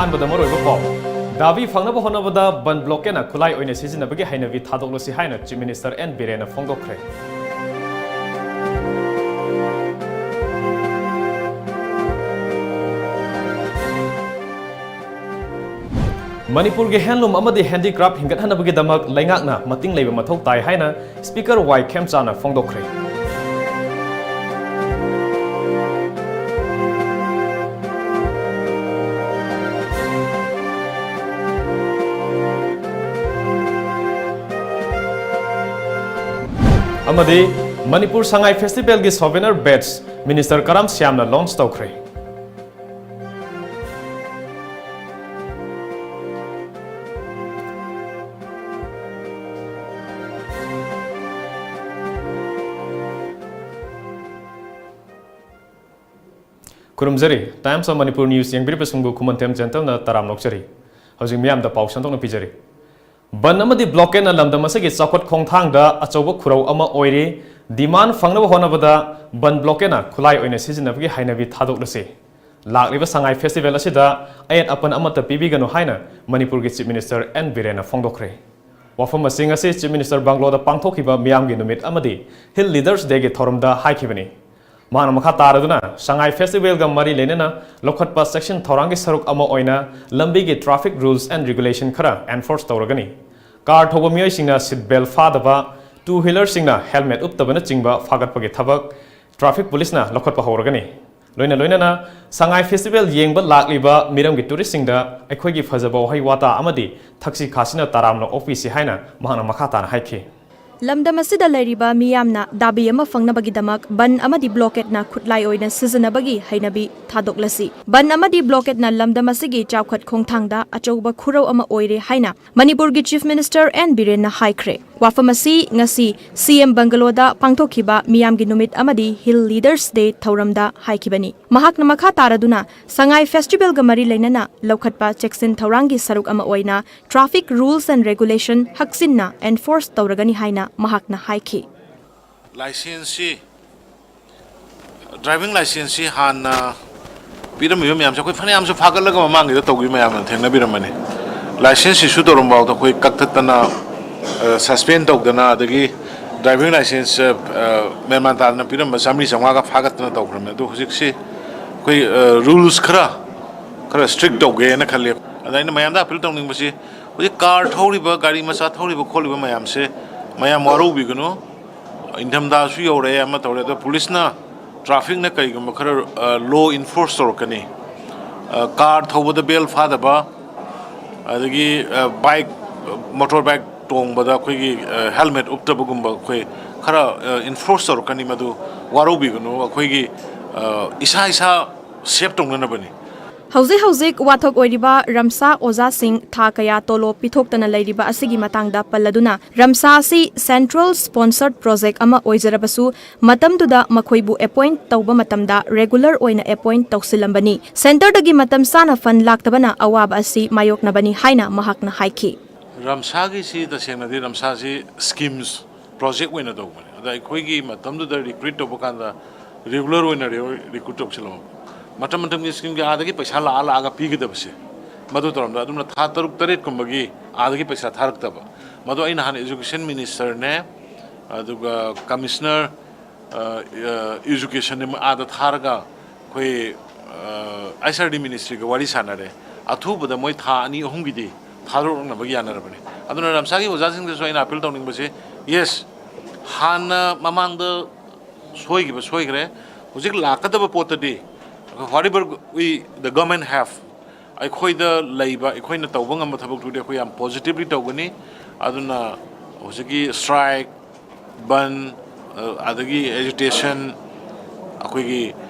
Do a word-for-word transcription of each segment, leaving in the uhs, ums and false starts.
ꯑꯍꯥꯟꯕꯗ ꯃꯔꯨꯑꯣꯏꯕ ꯄꯥꯎ꯫ ꯗꯥꯕꯤ ꯐꯪꯅꯕ ꯍꯣꯠꯅꯕꯗ ꯕꯟ ꯕ꯭ꯂꯣꯀꯦꯠꯅ ꯈꯨꯠꯂꯥꯏ ꯑꯣꯏꯅ ꯁꯤꯖꯤꯟꯅꯕꯒꯤ ꯍꯩꯅꯕꯤ ꯊꯥꯗꯣꯛꯂꯁꯤ ꯍꯥꯏꯅ Chief Minister N ꯕꯤꯔꯦꯟꯅ ꯐꯣꯡꯗꯣꯛꯈ꯭ꯔꯦ꯫ ꯃꯅꯤꯄꯨꯔꯒꯤ handloom ꯑꯃꯗꯤ handicraft ꯍꯤꯡꯒꯠꯍꯟꯅꯕꯒꯤꯗꯃꯛ ꯂꯩꯉꯥꯛꯅ ꯃꯇꯤꯡ ꯂꯩꯕ ꯃꯊꯧ ꯇꯥꯏ ꯍꯥꯏꯅ Speaker ꯋꯥꯏ ꯈꯦꯝꯆꯥꯅ ꯐꯣꯡꯗꯣꯛꯈ꯭ꯔꯦ꯫ ꯑꯃꯗꯤ ꯃꯅꯤꯄꯨꯔ ꯁꯉꯥꯏ ꯐꯦꯁꯇꯤꯚꯦꯜꯒꯤ souvenir badge Minister ꯀꯔꯥꯝ ꯁ꯭ꯌꯥꯝꯅ launch ꯇꯧꯈ꯭ꯔꯦ꯫ ꯈꯨꯔꯨꯝꯖꯔꯤ꯫ Times of Manipur News ꯌꯦꯡꯕꯤꯔꯤꯕꯁꯤꯡꯕꯨ ꯈꯨꯃꯟꯊꯦꯝ ꯖꯦꯟꯇꯜꯅ ꯇꯔꯥꯝꯅ ꯑꯣꯛꯆꯔꯤ꯫ ꯍꯧꯖꯤꯛ ꯃꯤꯌꯥꯝꯗ ꯄꯥꯎ ꯁꯟꯗꯣꯛꯅ ꯄꯤꯖꯔꯤ꯫ ꯕꯟ ꯑꯃꯗꯤ ꯕ꯭ꯂꯣꯀꯦꯠꯅ ꯂꯝꯗꯝ ꯑꯁꯤꯒꯤ ꯆꯥꯎꯈꯠ ꯈꯣꯡꯊꯥꯡꯗ ꯑꯆꯧꯕ ꯈꯨꯔꯧ ꯑꯃ ꯑꯣꯏꯔꯤ꯫ Demand ꯐꯪꯅꯕ ꯍꯣꯠꯅꯕꯗ ꯕꯟ ꯕ꯭ꯂꯣꯀꯦꯠꯅ ꯈꯨꯠꯂꯥꯏ ꯑꯣꯏꯅ ꯁꯤꯖꯤꯟꯅꯕꯒꯤ ꯍꯩꯅꯕꯤ ꯊꯥꯗꯣꯛꯂꯁꯤ꯫ ꯂꯥꯛꯂꯤꯕ ꯁꯉꯥꯏ ꯐꯦꯁꯇꯤꯚꯦꯜ ꯑꯁꯤꯗ ꯑꯌꯦꯠ ꯑꯄꯟ ꯑꯃꯠꯇ ꯄꯤꯕꯤꯒꯅꯨ ꯍꯥꯏꯅ ꯃꯅꯤꯄꯨꯔꯒꯤ Chief Minister N ꯕꯤꯔꯦꯟꯅ ꯐꯣꯡꯗꯣꯛꯈ꯭ꯔꯦ꯫ ꯋꯥꯐꯝ ꯑꯁꯤ ꯉꯁꯤ Chief Minister ꯕꯪꯒ꯭ꯂꯣꯗ ꯄꯥꯡꯊꯣꯛꯈꯤꯕ ꯃꯤꯌꯥꯝꯒꯤ ꯅꯨꯃꯤꯠ ꯑꯃꯗꯤ Hill Leaders Dayꯒꯤ ꯊꯧꯔꯝꯗ ꯍꯥꯏꯈꯤꯕꯅꯤ꯫ ꯃꯍꯥꯛꯅ ꯃꯈꯥ ꯇꯥꯔꯗꯨꯅ ꯁꯉꯥꯏ ꯐꯦꯁꯇꯤꯚꯦꯜꯒ ꯃꯔꯤ ꯂꯩꯅꯅ ꯂꯧꯈꯠꯄ ꯆꯦꯛꯁꯤꯟ ꯊꯧꯔꯥꯡꯒꯤ ꯁꯔꯨꯛ ꯑꯃ ꯑꯣꯏꯅ ꯂꯝꯕꯤꯒꯤ traffic rules and regulation ꯈꯔ enforce ꯇꯧꯔꯒꯅꯤ꯫ ꯀꯥꯔ ꯊꯧꯕ ꯃꯤꯑꯣꯏꯁꯤꯡꯅ seat belt ꯐꯥꯗꯕ, two wheelerꯁꯤꯡꯅ helmet ꯎꯞꯇꯕꯅꯆꯤꯡꯕ ꯐꯥꯒꯠꯄꯒꯤ ꯊꯕꯛ traffic policeꯅ ꯂꯧꯈꯠꯄ ꯍꯧꯔꯒꯅꯤ꯫ ꯂꯣꯏꯅ ꯂꯣꯏꯅꯅ ꯁꯉꯥꯏ ꯐꯦꯁꯇꯤꯚꯦꯜ ꯌꯦꯡꯕ ꯂꯥꯛꯂꯤꯕ ꯃꯤꯔꯝꯒꯤ touristꯁꯤꯡꯗ ꯑꯩꯈꯣꯏꯒꯤ ꯐꯖꯕ ꯋꯥꯍꯩ ꯋꯥꯇꯥ ꯑꯃꯗꯤ ꯊꯛꯁꯤ ꯈꯥꯁꯤꯅ ꯇꯔꯥꯝꯅ ꯑꯣꯛꯄꯤꯁꯤ ꯍꯥꯏꯅ ꯃꯍꯥꯛꯅ ꯃꯈꯥ ꯇꯥꯅ ꯍꯥꯏꯈꯤ꯫ ꯂꯝꯗꯝ ꯑꯁꯤꯗ ꯂꯩꯔꯤꯕ ꯃꯤꯌꯥꯝꯅ ꯗꯥꯕꯤ ꯑꯃ ꯐꯪꯅꯕꯒꯤꯗꯃꯛ ꯕꯟ ꯑꯃꯗꯤ ꯕ꯭ꯂꯣꯀꯦꯠꯅ ꯈꯨꯠꯂꯥꯏ ꯑꯣꯏꯅ ꯁꯤꯖꯤꯟꯅꯕꯒꯤ ꯍꯩꯅꯕꯤ ꯊꯥꯗꯣꯛꯂꯁꯤ꯫ ꯕꯟ ꯑꯃꯗꯤ ꯕ꯭ꯂꯣꯀꯦꯠꯅ ꯂꯝꯗꯝ ꯑꯁꯤꯒꯤ ꯆꯥꯎꯈꯠ ꯈꯣꯡꯊꯥꯡꯗ ꯑꯆꯧꯕ ꯈꯨꯔꯧ ꯑꯃ ꯑꯣꯏꯔꯦ ꯍꯥꯏꯅ ꯃꯅꯤꯄꯨꯔꯒꯤ Chief Minister N ꯕꯤꯔꯦꯟꯅ ꯍꯥꯏꯈ꯭ꯔꯦ꯫ ꯋꯥꯐꯝ ꯑꯁꯤ ꯉꯁꯤ C M ꯕꯪꯒꯂꯣꯗ ꯄꯥꯡꯊꯣꯛꯈꯤꯕ ꯃꯤꯌꯥꯝꯒꯤ ꯅꯨꯃꯤꯠ ꯑꯃꯗꯤ Hill Leaders Day ꯊꯧꯔꯝꯗ ꯍꯥꯏꯈꯤꯕꯅꯤ꯫ ꯃꯍꯥꯛꯅ ꯃꯈꯥ ꯇꯥꯔꯗꯨꯅ ꯁꯉꯥꯏ ꯐꯦꯁꯇꯤꯚꯦꯜꯒ ꯃꯔꯤ ꯂꯩꯅꯅ ꯂꯧꯈꯠꯄ ꯆꯦꯛꯁꯤꯟ ꯊꯧꯔꯥꯡꯒꯤ ꯁꯔꯨꯛ ꯑꯃ ꯑꯣꯏꯅ traffic rules and regulation ꯍꯛꯆꯤꯟꯅ enforce ꯇꯧꯔꯒꯅꯤ ꯍꯥꯏꯅ ꯃꯍꯥꯛꯅ ꯍꯥꯏꯈꯤ꯫ Licenseꯁꯤ, driving licenseꯁꯤ ꯍꯥꯟꯅ ꯄꯤꯔꯝꯃꯤꯕ ꯃꯌꯥꯝꯁꯦ ꯑꯩꯈꯣꯏ ꯐꯅꯌꯥꯝꯁꯨ ꯐꯥꯒꯠꯂꯒ ꯃꯃꯥꯡꯒꯤꯗ ꯇꯧꯈꯤꯕ ꯃꯌꯥꯝꯅ ꯊꯦꯡꯅꯕꯤꯔꯝꯃꯅꯤ꯫ ꯂꯥꯏꯁꯦꯟꯁ ꯏꯁꯨ ꯇꯧꯔꯝꯕ ꯐꯥꯎꯗ ꯑꯩꯈꯣꯏ ꯀꯛꯊꯠꯇꯅ, ꯁꯁꯄꯦꯟ ꯇꯧꯗꯅ, ꯑꯗꯒꯤ ꯗ꯭ꯔꯥꯏꯚꯤꯡ ꯂꯥꯏꯁꯦꯟꯁ ꯃꯦꯟꯃꯥꯟ ꯇꯥꯗꯅ ꯄꯤꯔꯝꯕ ꯆꯥꯝꯃꯔꯤ ꯆꯥꯝꯃꯉꯥꯒ ꯐꯥꯒꯠꯇꯅ ꯇꯧꯈ꯭ꯔꯕꯅꯤ꯫ ꯑꯗꯣ ꯍꯧꯖꯤꯛꯁꯤ ꯑꯩꯈꯣꯏ ꯔꯨꯜꯁ ꯈꯔ ꯈꯔ ꯁ꯭ꯇ꯭ꯔꯤꯛ ꯇꯧꯒꯦꯅ ꯈꯜꯂꯤ꯫ ꯑꯗ ꯑꯩꯅ ꯃꯌꯥꯝꯗ ꯑꯄꯤꯜ ꯇꯧꯅꯤꯡꯕꯁꯤ, ꯍꯧꯖꯤꯛ ꯀꯥꯔ ꯊꯧꯔꯤꯕ, ꯒꯥꯔꯤ ꯃꯆꯥ ꯊꯧꯔꯤꯕ ꯈꯣꯠꯂꯤꯕ ꯃꯌꯥꯝꯁꯦ ꯃꯌꯥꯝ ꯋꯥꯔꯧꯕꯤꯒꯅꯨ꯫ ꯏꯪꯊꯝꯊꯥꯁꯨ ꯌꯧꯔꯛꯑꯦ, ꯑꯃ ꯇꯧꯔꯦ, ꯑꯗꯣ ꯄꯨꯂꯤꯁꯅ, ꯇ꯭ꯔꯥꯐꯤꯛꯅ ꯀꯔꯤꯒꯨꯝꯕ ꯈꯔ ꯂꯣ ꯏꯟꯐꯣꯔꯁ ꯇꯧꯔꯛꯀꯅꯤ꯫ ꯀꯥꯔ ꯊꯧꯕꯗ ꯕꯦꯜ ꯐꯥꯗꯕ, ꯑꯗꯒꯤ ꯕꯥꯏꯛ, ꯃꯣꯇꯣꯔ ꯕꯥꯏꯛ ꯇꯣꯡꯕꯗ ꯑꯩꯈꯣꯏꯒꯤ ꯍꯦꯜꯃꯦꯠ ꯎꯞꯇꯕꯒꯨꯝꯕ ꯑꯩꯈꯣꯏ ꯈꯔ ꯏꯟꯐꯣꯔꯁ ꯇꯧꯔꯛꯀꯅꯤ꯫ ꯃꯗꯨ ꯋꯥꯔꯧꯕꯤꯒꯅꯨ, ꯑꯩꯈꯣꯏꯒꯤ ꯏꯁꯥ ꯏꯁꯥ ꯁꯦꯞ ꯇꯧꯅꯅꯕꯅꯤ꯫ ꯍꯧꯖꯤꯛ ꯍꯧꯖꯤꯛ ꯋꯥꯊꯣꯛ ꯑꯣꯏꯔꯤꯕ ꯔꯝꯁꯥ ꯑꯣꯖꯥꯁꯤꯡ ꯊꯥ ꯀꯌꯥ ꯇꯣꯂꯣꯞ ꯄꯤꯊꯣꯛꯇꯅ ꯂꯩꯔꯤꯕ ꯑꯁꯤꯒꯤ ꯃꯇꯥꯡꯗ ꯄꯜꯂꯗꯨꯅ, ꯔꯝꯁꯥ ꯑꯁꯤ ꯁꯦꯟꯇ꯭ꯔꯦꯜ ꯁ꯭ꯄꯣꯟꯁꯔꯗ ꯄ꯭ꯔꯣꯖꯦꯛ ꯑꯃ ꯑꯣꯏꯖꯔꯕꯁꯨ, ꯃꯇꯝꯗꯨꯗ ꯃꯈꯣꯏꯕꯨ ꯑꯦꯄꯣꯏꯟꯠ ꯇꯧꯕ ꯃꯇꯝꯗ ꯔꯦꯒꯨꯂꯔ ꯑꯣꯏꯅ ꯑꯦꯄꯣꯏꯟꯠ ꯇꯧꯁꯤꯜꯂꯝꯕꯅꯤ꯫ ꯁꯦꯟꯇꯔꯗꯒꯤ ꯃꯇꯝ ꯆꯥꯅ ꯐꯟꯗ ꯂꯥꯛꯇꯕꯅ ꯑꯋꯥꯕ ꯑꯁꯤ ꯃꯥꯌꯣꯛꯅꯕꯅꯤ ꯍꯥꯏꯅ ꯃꯍꯥꯛꯅ ꯍꯥꯏꯈꯤ꯫ ꯔꯝꯁꯥꯒꯤꯁꯤ ꯇꯁꯦꯡꯅꯗꯤ ꯔꯝꯁꯥꯁꯤ ꯁ꯭ꯀꯤꯝꯁ ꯄ꯭ꯔꯣꯖꯦꯛ ꯑꯣꯏꯅ ꯇꯧꯕꯅꯦ꯫ ꯑꯗ ꯑꯩꯈꯣꯏꯒꯤ ꯃꯇꯝꯗꯨꯗ ꯔꯤꯀ꯭ꯔꯨꯏꯠ ꯇꯧꯕ ꯀꯥꯟꯗ ꯔꯤꯒꯨꯂꯔ ꯑꯣꯏꯅ ꯔꯤꯀ꯭ꯔꯨꯏꯠ ꯇꯧꯁꯤꯜꯂꯝꯃꯕ, ꯃꯇꯝ ꯃꯇꯝꯒꯤ ꯁ꯭ꯀꯤꯝꯒꯤ ꯑꯥꯗꯒꯤ ꯄꯩꯁꯥ ꯂꯥꯛꯑ ꯂꯥꯛꯑꯒ ꯄꯤꯒꯗꯕꯁꯦ, ꯃꯗꯨ ꯇꯧꯔꯝꯗ ꯑꯗꯨꯝꯅ ꯊꯥ ꯇꯔꯨꯛ ꯇꯔꯦꯠꯀꯨꯝꯕꯒꯤ ꯑꯥꯗꯒꯤ ꯄꯩꯁꯥ ꯊꯥꯔꯛꯇꯕ꯫ ꯃꯗꯨ ꯑꯩꯅ ꯍꯥꯟꯅ ꯏꯖꯨꯀꯦꯁꯟ ꯃꯤꯅꯤꯁꯇꯔꯅꯦ, ꯑꯗꯨꯒ ꯀꯃꯤꯁꯅꯔ ꯏꯖꯨꯀꯦꯁꯟꯅꯦ, ꯃꯣꯏ ꯑꯥꯗ ꯊꯥꯔꯒ ꯑꯩꯈꯣꯏ ꯑꯩꯆ ꯑꯥꯔ ꯗꯤ ꯃꯤꯅꯤꯁꯇ꯭ꯔꯤꯒ ꯋꯥꯔꯤ ꯁꯥꯟꯅꯔꯦ꯫ ꯑꯊꯨꯕꯗ ꯃꯣꯏ ꯊꯥ ꯑꯅꯤ ꯑꯍꯨꯝꯒꯤꯗꯤ ꯊꯥꯗꯣꯔꯛꯅꯕꯒꯤ ꯌꯥꯅꯔꯕꯅꯤ꯫ ꯑꯗꯨꯅ ꯔꯝꯁꯥꯒꯤ ꯑꯣꯖꯥꯁꯤꯡꯗꯁꯨ ꯑꯩꯅ ꯑꯄꯤꯜ ꯇꯧꯅꯤꯡꯕꯁꯤ, ꯌꯦꯁ, ꯍꯥꯟꯅ ꯃꯃꯥꯡꯗ ꯁꯣꯏꯈꯤꯕ ꯁꯣꯏꯈ꯭ꯔꯦ꯫ ꯍꯧꯖꯤꯛ ꯂꯥꯛꯀꯗꯕ ꯄꯣꯠꯇꯗꯤ, whatever we, the government have, ꯑꯩꯈꯣꯏꯗ ꯂꯩꯕ, ꯑꯩꯈꯣꯏꯅ ꯇꯧꯕ ꯉꯝꯕ ꯊꯕꯛꯇꯨꯗꯤ ꯑꯩꯈꯣꯏ ꯌꯥꯝ ꯄꯣꯖꯤꯇꯤꯚꯂꯤ ꯇꯧꯒꯅꯤ꯫ ꯑꯗꯨꯅ ꯍꯧꯖꯤꯛꯀꯤ ꯁ꯭ꯇ꯭ꯔꯥꯏꯛ, ꯕꯟ, ꯑꯗꯒꯤ ꯑꯦꯖꯤꯇꯦꯁꯟ, ꯑꯩꯈꯣꯏꯒꯤ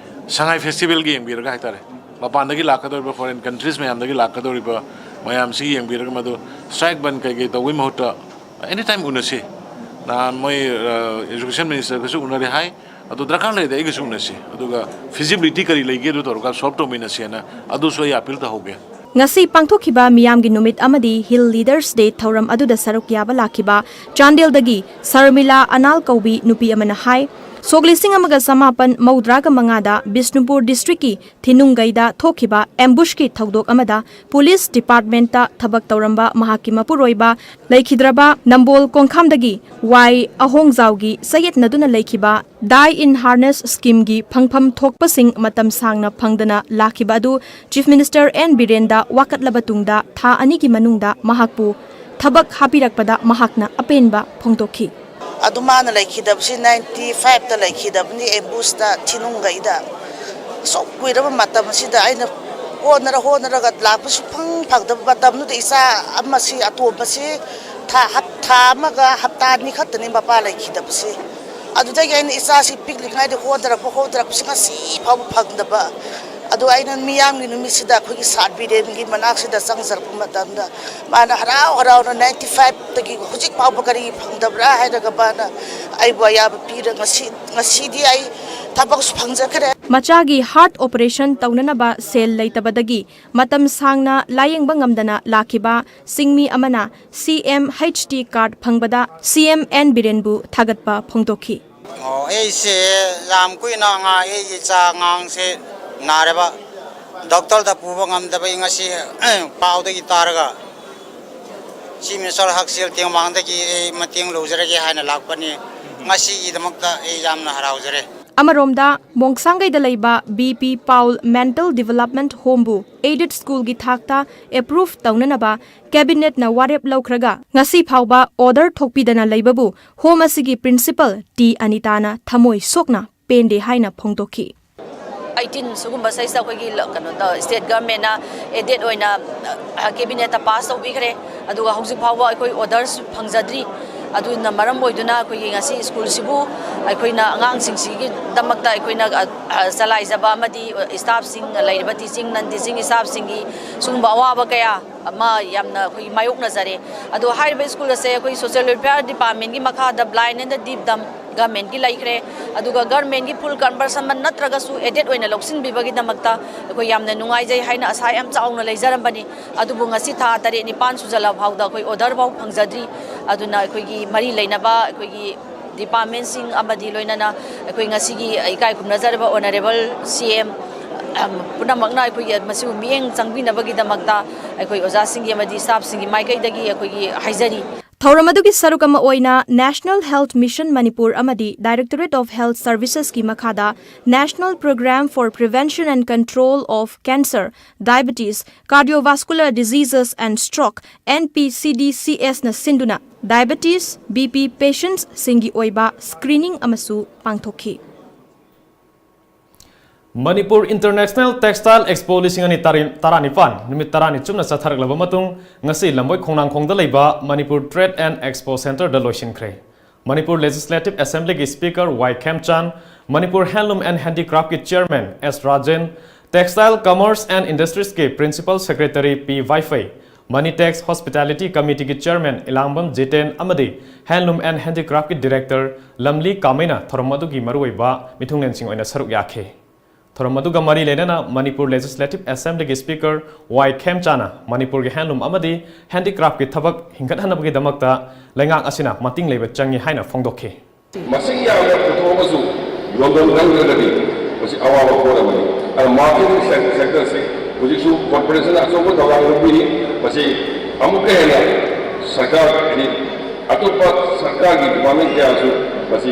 ꯁꯉꯥꯏ ꯐꯦꯁꯇꯤꯚꯦꯜꯒ ꯌꯦꯡꯕꯤꯔꯒ ꯍꯥꯏꯇꯥꯔꯦ, ꯃꯄꯥꯟꯗꯒꯤ ꯂꯥꯛꯀꯗꯧꯔꯤꯕ, ꯐꯣꯔꯦꯟ ꯀꯟꯇ꯭ꯔꯤꯁ ꯃꯌꯥꯝꯗꯒꯤ ꯂꯥꯛꯀꯗꯧꯔꯤꯕ ꯃꯌꯥꯝꯁꯤ ꯌꯦꯡꯕꯤꯔꯒ, ꯃꯗꯨ ꯁ꯭ꯇ꯭ꯔꯥꯏꯛ ꯕꯟ ꯀꯩꯀꯩ ꯇꯧꯕꯒꯤ ꯃꯍꯨꯠꯇ ꯑꯦꯅꯤ ꯇꯥꯏꯝ ꯎꯅꯁꯤ꯫ ꯅꯍꯥꯟ ꯃꯣꯏ ꯏꯖꯨꯀꯦꯁꯟ ꯃꯤꯅꯤꯁꯇꯔꯒꯁꯨ ꯎꯅꯔꯦ ꯍꯥꯏ, ꯑꯗꯨ ꯗꯔꯀꯥꯔ ꯂꯩꯔꯗꯤ ꯑꯩꯒꯁꯨ ꯎꯅꯁꯤ, ꯑꯗꯨꯒ ꯐꯤꯖꯤꯕꯤꯂꯤꯇꯤ ꯀꯔꯤ ꯂꯩꯒꯦ ꯑꯗꯨ ꯇꯧꯔꯒ ꯁꯣꯜꯕ ꯇꯧꯃꯤꯟꯅꯁꯦꯅ ꯑꯗꯨꯁꯨ ꯑꯩ ꯑꯄꯤꯜ ꯇꯧꯍꯧꯒꯦ꯫ ꯉꯁꯤ ꯄꯥꯡꯊꯣꯛꯈꯤꯕ ꯃꯤꯌꯥꯝꯒꯤ ꯅꯨꯃꯤꯠ ꯑꯃꯗꯤ ꯍꯤꯜ ꯂꯤꯗꯔꯁ ꯗꯦ ꯊꯧꯔꯝ ꯑꯗꯨꯗ ꯁꯔꯨꯛ ꯌꯥꯕ ꯂꯥꯛꯈꯤꯕ ꯆꯥꯟꯗꯦꯜꯗꯒꯤ ꯁꯔꯃꯤꯂꯥ ꯑꯅꯥꯜ ꯀꯧꯕꯤ ꯅꯨꯄꯤ ꯑꯃꯅ ꯍꯥꯏ, ꯁꯣꯛ ꯂꯤꯁꯤꯡ ꯑꯃꯒ ꯆꯃꯥꯄꯟ ꯃꯧꯗ꯭ꯔꯥꯒ ꯃꯉꯥꯗ ꯕꯤꯁꯅꯨꯄꯨꯔ ꯗꯤꯁꯇ꯭ꯔꯤꯛꯀꯤ ꯊꯤꯅꯨꯡꯒꯩꯗ ꯊꯣꯛꯈꯤꯕ ꯑꯦꯝꯕꯨꯁꯀꯤ ꯊꯧꯗꯣꯛ ꯑꯃꯗ ꯄꯨꯂꯤꯁ ꯗꯤꯄꯥꯔꯠꯃꯦꯟꯠꯇ ꯊꯕꯛ ꯇꯧꯔꯝꯕ ꯃꯍꯥꯛꯀꯤ ꯃꯄꯨꯔꯣꯏꯕ ꯂꯩꯈꯤꯗ꯭ꯔꯕ ꯅꯝꯕꯣꯜ ꯀꯣꯡꯈꯥꯝꯗꯒꯤ ꯋꯥꯏ ꯑꯍꯣꯡꯖꯥꯎꯒꯤ ꯆꯌꯦꯠꯅꯗꯨꯅ ꯂꯩꯈꯤꯕ ꯗꯥꯏ ꯏꯟ ꯍꯥꯔꯅꯦꯁ ꯁ꯭ꯀꯤꯝꯒꯤ ꯐꯪꯐꯝ ꯊꯣꯛꯄꯁꯤꯡ ꯃꯇꯝ ꯁꯥꯡꯅ ꯐꯪꯗꯅ ꯂꯥꯛꯈꯤꯕ ꯑꯗꯨ ꯆꯤꯐ ꯃꯤꯅꯤꯁꯇꯔ ꯑꯦꯟ ꯕꯤꯔꯦꯟꯗ ꯋꯥꯀꯠꯂꯕ ꯇꯨꯡꯗ ꯊꯥ ꯑꯅꯤꯒꯤ ꯃꯅꯨꯡꯗ ꯃꯍꯥꯛꯄꯨ ꯊꯕꯛ ꯍꯥꯞꯄꯤꯔꯛꯄꯗ ꯃꯍꯥꯛꯅ ꯑꯄꯦꯟꯕ ꯐꯣꯡꯗꯣꯛꯈꯤ꯫ ꯑꯗꯨ ꯃꯥꯅ ꯂꯩꯈꯤꯗꯕꯁꯤ ꯅꯥꯏꯟꯇꯤ ꯐꯥꯏꯚꯇ ꯂꯩꯈꯤꯗꯕꯅꯤ, ꯑꯦꯝꯕꯨꯁꯇ ꯊꯤꯅꯨꯡꯒꯩꯗ꯫ ꯑꯁꯨꯛ ꯀꯨꯏꯔꯕ ꯃꯇꯝ ꯑꯁꯤꯗ ꯑꯩꯅ ꯍꯣꯠꯅꯔ ꯍꯣꯠꯅꯔꯒ ꯂꯥꯛꯄ ꯁꯨꯐꯪ ꯐꯪꯗꯕ ꯃꯇꯝꯗꯨꯗ ꯏꯆꯥ ꯑꯃꯁꯤ, ꯑꯇꯣꯝꯕꯁꯤ ꯊꯥ, ꯍꯞ-, ꯊꯥ ꯑꯃꯒ ꯍꯞꯇꯥ ꯑꯅꯤ ꯈꯛꯇꯅꯤ ꯃꯄꯥ ꯂꯩꯈꯤꯗꯕꯁꯤ꯫ ꯑꯗꯨꯗꯒꯤ ꯑꯩꯅ ꯏꯆꯥꯁꯤ ꯄꯤꯛꯂꯤꯉꯩꯗ ꯍꯣꯠꯅꯔꯛꯄ ꯍꯣꯠꯅꯔꯛꯄꯁꯤ ꯉꯁꯤ ꯐꯥꯎꯕ ꯐꯪꯗꯕ꯫ ꯑꯗꯨ ꯑꯩꯅ ꯃꯤꯌꯥꯝꯒꯤ ꯅꯨꯃꯤꯠꯁꯤꯗ ꯑꯩꯈꯣꯏꯒꯤ ꯁꯥꯔ ꯕꯤꯔꯦꯟꯒꯤ ꯃꯅꯥꯛꯁꯤꯗ ꯆꯪꯖꯔꯛꯄ ꯃꯇꯝꯗ ꯃꯥꯅ ꯍꯔꯥꯎ ꯍꯔꯥꯎꯅ ꯅꯥꯏꯟꯇꯤ ꯐꯥꯏꯚꯇꯒꯤ ꯍꯧꯖꯤꯛ ꯐꯥꯎꯕ ꯀꯔꯤ ꯐꯪꯗꯕ꯭ꯔꯥ ꯍꯥꯏꯔꯒ ꯃꯥꯅ ꯑꯩꯕꯨ ꯑꯌꯥꯕ ꯄꯤꯔ ꯉꯁꯤ, ꯉꯁꯤꯗꯤ ꯑꯩ ꯊꯕꯛꯁꯨ ꯐꯪꯖꯈ꯭ꯔꯦ꯫ ꯃꯆꯥꯒꯤ ꯍꯥꯔꯠ ꯑꯣꯄꯔꯦꯁꯟ ꯇꯧꯅꯅꯕ ꯁꯦꯜ ꯂꯩꯇꯕꯗꯒꯤ ꯃꯇꯝ ꯁꯥꯡꯅ ꯂꯥꯌꯦꯡꯕ ꯉꯝꯗꯅ ꯂꯥꯛꯈꯤꯕ ꯆꯤꯡꯃꯤ ꯑꯃꯅ ꯁꯤ ꯑꯦꯝ ꯑꯩꯆ ꯇꯤ ꯀꯥꯔꯗ ꯐꯪꯕꯗ ꯁꯤ ꯑꯦꯝ ꯑꯦꯟ ꯕꯤꯔꯦꯟꯕꯨ ꯊꯥꯒꯠꯄ ꯐꯣꯡꯗꯣꯛꯈꯤ꯫ ꯑꯣ, ꯑꯩꯁꯦ ꯌꯥꯝ ꯀꯨꯏꯅ ꯑꯉꯥꯡ, ꯑꯩꯒꯤ ꯏꯆꯥ ꯑꯉꯥꯡꯁꯦ ꯅꯥꯔꯕ, ꯗꯣꯛꯇꯔꯗ ꯄꯨꯕ ꯉꯝꯗꯕ ꯑꯩ ꯉꯁꯤ ꯄꯥꯎꯗꯒꯤ ꯇꯥꯔꯒ ꯆꯤꯐ ꯃꯤꯅꯤꯁꯇꯔ ꯍꯛꯁꯦꯜ ꯇꯦꯡꯕꯥꯡꯗꯒꯤ ꯑꯩ ꯃꯇꯦꯡ ꯂꯧꯖꯔꯒꯦ ꯍꯥꯏꯅ ꯂꯥꯛꯄꯅꯤ꯫ ꯉꯁꯤꯒꯤꯗꯃꯛꯇ ꯑꯩ ꯌꯥꯝꯅ ꯍꯔꯥꯎꯖꯔꯦ꯫ ꯑꯃꯔꯣꯝꯗ, ꯃꯣꯡꯁꯥꯡꯒꯩꯗ ꯂꯩꯕ B P Paul mental development ꯍꯣꯝꯕꯨ ꯑꯦꯗꯦꯗ ꯁ꯭ꯀꯨꯜꯒꯤ ꯊꯥꯛꯇ ꯑꯦꯄ꯭ꯔꯨꯚ ꯇꯧꯅꯅꯕ ꯀꯦꯕꯤꯅꯦꯠꯅ ꯋꯥꯔꯦꯞ ꯂꯧꯈ꯭ꯔꯒ ꯉꯁꯤ ꯐꯥꯎꯕ ꯑꯣꯔꯗꯔ ꯊꯣꯛꯄꯤꯗꯅ ꯂꯩꯕꯕꯨ ꯍꯣꯝ ꯑꯁꯤꯒꯤ ꯄ꯭ꯔꯤꯟꯁꯤꯄꯜ ꯇꯤ ꯑꯅꯤꯇꯥꯅ ꯊꯃꯣꯏ ꯁꯣꯛꯅ ꯄꯦꯟꯗꯦ ꯍꯥꯏꯅ ꯐꯣꯡꯗꯣꯛꯈꯤ꯫ ꯑꯩꯇꯤꯟ ꯁꯤꯒꯨꯝꯕ ꯁꯤꯗꯩꯁꯤꯗ ꯑꯩꯈꯣꯏꯒꯤ ꯂ-, ꯀꯩꯅꯣꯗ, ꯁ꯭ꯇꯦꯠ ꯒꯚꯔꯟꯃꯦꯟꯠꯅ ꯑꯦꯗꯦꯗ ꯑꯣꯏꯅ, ꯑ, ꯀꯦꯕꯤꯅꯦꯠꯇ ꯄꯥꯁ ꯇꯧꯕꯤꯈ꯭ꯔꯦ꯫ ꯑꯗꯨꯒ ꯍꯧꯖꯤꯛ ꯐꯥꯎꯕ ꯑꯩꯈꯣꯏ ꯑꯣꯔꯗꯔꯁꯨ ꯐꯪꯖꯗ꯭ꯔꯤ꯫ ꯑꯗꯨꯅ ꯃꯔꯝ ꯑꯣꯏꯗꯨꯅ ꯑꯩꯈꯣꯏꯒꯤ ꯉꯁꯤ ꯁ꯭ꯀꯨꯜꯁꯤꯕꯨ ꯑꯩꯈꯣꯏꯅ ꯑꯉꯥꯡꯁꯤꯡꯁꯤꯒꯤꯗꯃꯛꯇ ꯑꯩꯈꯣꯏꯅ, ꯑ, ꯑ, ꯆꯂꯥꯏꯖꯕ ꯑꯃꯗꯤ ꯁ꯭ꯇꯥꯐꯁꯤꯡ, ꯂꯩꯔꯤꯕ ꯇꯤꯆꯤꯡ, ꯅꯟ ꯇꯤꯆꯤꯡ ꯁ꯭ꯇꯥꯐꯁꯤꯡꯒꯤ ꯁꯤꯒꯨꯝꯕ ꯑꯋꯥꯕ ꯀꯌꯥ ꯑꯃ ꯌꯥꯝꯅ ꯑꯩꯈꯣꯏꯒꯤ ꯃꯥꯌꯣꯛꯅꯖꯔꯦ꯫ ꯑꯗꯣ ꯍꯥꯏꯔꯤꯕ ꯁ꯭ꯀꯨꯜ ꯑꯁꯦ ꯑꯩꯈꯣꯏ ꯁꯣꯁꯤꯌꯦꯜ ꯋꯦꯜꯐꯤꯌꯔ ꯗꯤꯄꯥꯔꯠꯃꯦꯟꯠꯀꯤ ꯃꯈꯥꯗ ꯕ꯭ꯂꯥꯏꯟ ꯑꯦꯟ ꯗ ꯗꯤꯐ ꯗꯝ ꯒꯚꯔꯟꯃꯦꯟꯠꯀꯤ ꯂꯩꯈ꯭ꯔꯦ꯫ ꯑꯗꯨꯒ ꯒꯚꯔꯟꯃꯦꯟꯠꯀꯤ ꯐꯨꯜ ꯀꯟꯚꯔꯁꯟ ꯅꯠꯇ꯭ꯔꯒꯁꯨ ꯑꯦꯗꯦꯗ ꯑꯣꯏꯅ ꯂꯧꯁꯤꯟꯕꯤꯕꯒꯤꯗꯃꯛꯇ ꯑꯩꯈꯣꯏ ꯌꯥꯝꯅ ꯅꯨꯡꯉꯥꯏꯖꯩ ꯍꯥꯏꯅ ꯑꯁꯥ ꯌꯥꯝ ꯆꯥꯎꯅ ꯂꯩꯖꯔꯝꯕꯅꯤ꯫ ꯑꯗꯨꯕꯨ ꯉꯁꯤ ꯊꯥ ꯇꯔꯦꯠ ꯅꯤꯄꯥꯟ ꯁꯨꯖꯜꯂ ꯐꯥꯎꯗ ꯑꯩꯈꯣꯏ ꯑꯣꯔꯗꯔ ꯐꯥꯎ ꯐꯪꯖꯗ꯭ꯔꯤ꯫ ꯑꯗꯨꯅ ꯑꯩꯈꯣꯏꯒꯤ ꯃꯔꯤ ꯂꯩꯅꯕ ꯑꯩꯈꯣꯏꯒꯤ ꯗꯤꯄꯥꯔꯠꯃꯦꯟꯁꯤꯡ ꯑꯃꯗꯤ ꯂꯣꯏꯅꯅ ꯑꯩꯈꯣꯏ ꯉꯁꯤꯒꯤ ꯏꯀꯥꯏ ꯈꯨꯝꯅꯖꯔꯕ ꯑꯣꯅꯔꯦꯕꯜ ꯁꯤ ꯑꯦꯝ ꯄꯨꯝꯅꯃꯛꯅ ꯑꯩꯈꯣꯏꯒꯤ ꯃꯁꯤꯕꯨ ꯃꯤꯠꯌꯦꯡ ꯆꯪꯕꯤꯅꯕꯒꯤꯗꯃꯛꯇ ꯑꯩꯈꯣꯏ ꯑꯣꯖꯥꯁꯤꯡꯒꯤ ꯑꯃꯗꯤ ꯁ꯭ꯇꯥꯐꯁꯤꯡꯒꯤ ꯃꯥꯏꯀꯩꯗꯒꯤ ꯑꯩꯈꯣꯏꯒꯤ ꯍꯥꯏꯖꯔꯤ꯫ ꯊꯧꯔꯝ ꯑꯗꯨꯒꯤ ꯁꯔꯨꯛ ꯑꯃ ꯑꯣꯏꯅ National Health Mission Manipur ꯑꯃꯗꯤ Directorate of Health Servicesꯀꯤ ꯃꯈꯥꯗ National Programme for Prevention and Control of Cancer, Diabetes, Cardiovascular Diseases and Stroke, N P C D C S ꯅ ꯁꯤꯟꯗꯨꯅ diabetes, B P patientsꯁꯤꯡꯒꯤ ꯑꯣꯏꯕ screening ꯑꯃꯁꯨ ꯄꯥꯡꯊꯣꯛꯈꯤ꯫ ꯃꯅꯤꯄꯨꯔ International Textile Expo ꯂꯤꯁꯤꯡ ꯑꯅꯤ ꯇꯔꯥꯅꯤꯄꯥꯟ ꯅꯨꯃꯤꯠ ꯇꯔꯥꯅꯤ ꯆꯨꯞꯅ ꯆꯠꯊꯔꯛꯂꯕ ꯃꯇꯨꯡ, ꯉꯁꯤ ꯂꯝꯕꯣꯏ ꯈꯣꯡꯅꯥꯡꯈꯣꯡꯗ ꯂꯩꯕ ꯃꯅꯤꯄꯨꯔ Trade and Expo Centreꯗ ꯂꯣꯏꯁꯤꯟꯈ꯭ꯔꯦ꯫ Manipur Legislative Assemblyꯒꯤ Speaker Y ꯈꯦꯝꯆꯥꯟ, Manipur Handloom and Handicraftꯀꯤ Chairman S Rajen, Textile Commerce and Industriesꯀꯤ Principal Secretary P ꯋꯥꯏꯐꯩ, Money Tax Hospitality Committeeꯒꯤ Chairman ꯏꯂꯥꯡꯕꯝ Jiten ꯑꯃꯗꯤ Handloom and Handicraftꯀꯤ Director ꯂꯝꯂꯤ ꯀꯥꯃꯩꯅ ꯊꯧꯔꯝ ꯑꯗꯨꯒꯤ ꯃꯔꯨꯑꯣꯏꯕ ꯃꯤꯊꯨꯡꯂꯦꯟꯁꯤꯡ ꯑꯣꯏꯅ ꯁꯔꯨꯛ ꯌꯥꯈꯤ꯫ ꯊꯧꯔꯝ ꯑꯗꯨꯒ ꯃꯔꯤ ꯂꯩꯅꯅ ꯃꯅꯤꯄꯨꯔ Legislative Assemblyꯒꯤ Speaker ꯋꯥꯏ ꯈꯦꯝꯆꯥꯅ ꯃꯅꯤꯄꯨꯔꯒꯤ handloom ꯑꯃꯗꯤ handicraftꯀꯤ ꯊꯕꯛ ꯍꯤꯡꯒꯠꯍꯟꯅꯕꯒꯤꯗꯃꯛꯇ ꯂꯩꯉꯥꯛ ꯑꯁꯤꯅ ꯃꯇꯤꯡ ꯂꯩꯕ ꯆꯪꯏ ꯍꯥꯏꯅ ꯐꯣꯡꯗꯣꯛꯈꯤ꯫ ꯃꯁꯤꯡ ꯌꯥꯝꯅ ꯄꯨꯊꯣꯛꯑꯒꯁꯨ ꯌꯣꯟꯐꯝ ꯈꯪꯗ꯭ꯔꯒꯗꯤ ꯃꯁꯤ ꯑꯋꯥꯕ ꯄꯣꯠ ꯑꯃꯅꯤ꯫ ꯑꯗꯨꯅ marketing sectorꯁꯤ ꯍꯧꯖꯤꯛꯁꯨ corporationꯅ ꯑꯆꯧꯕ ꯊꯧꯗꯥꯡ ꯂꯧꯕꯤꯔꯤ꯫ ꯃꯁꯤ ꯑꯃꯨꯛꯀ ꯍꯦꯟꯅ ꯁꯔꯀꯥꯔ, ꯍꯥꯏꯗꯤ ꯑꯇꯣꯞꯄ ꯁꯔꯀꯥꯔꯒꯤ department ꯀꯌꯥꯁꯨ ꯃꯁꯤ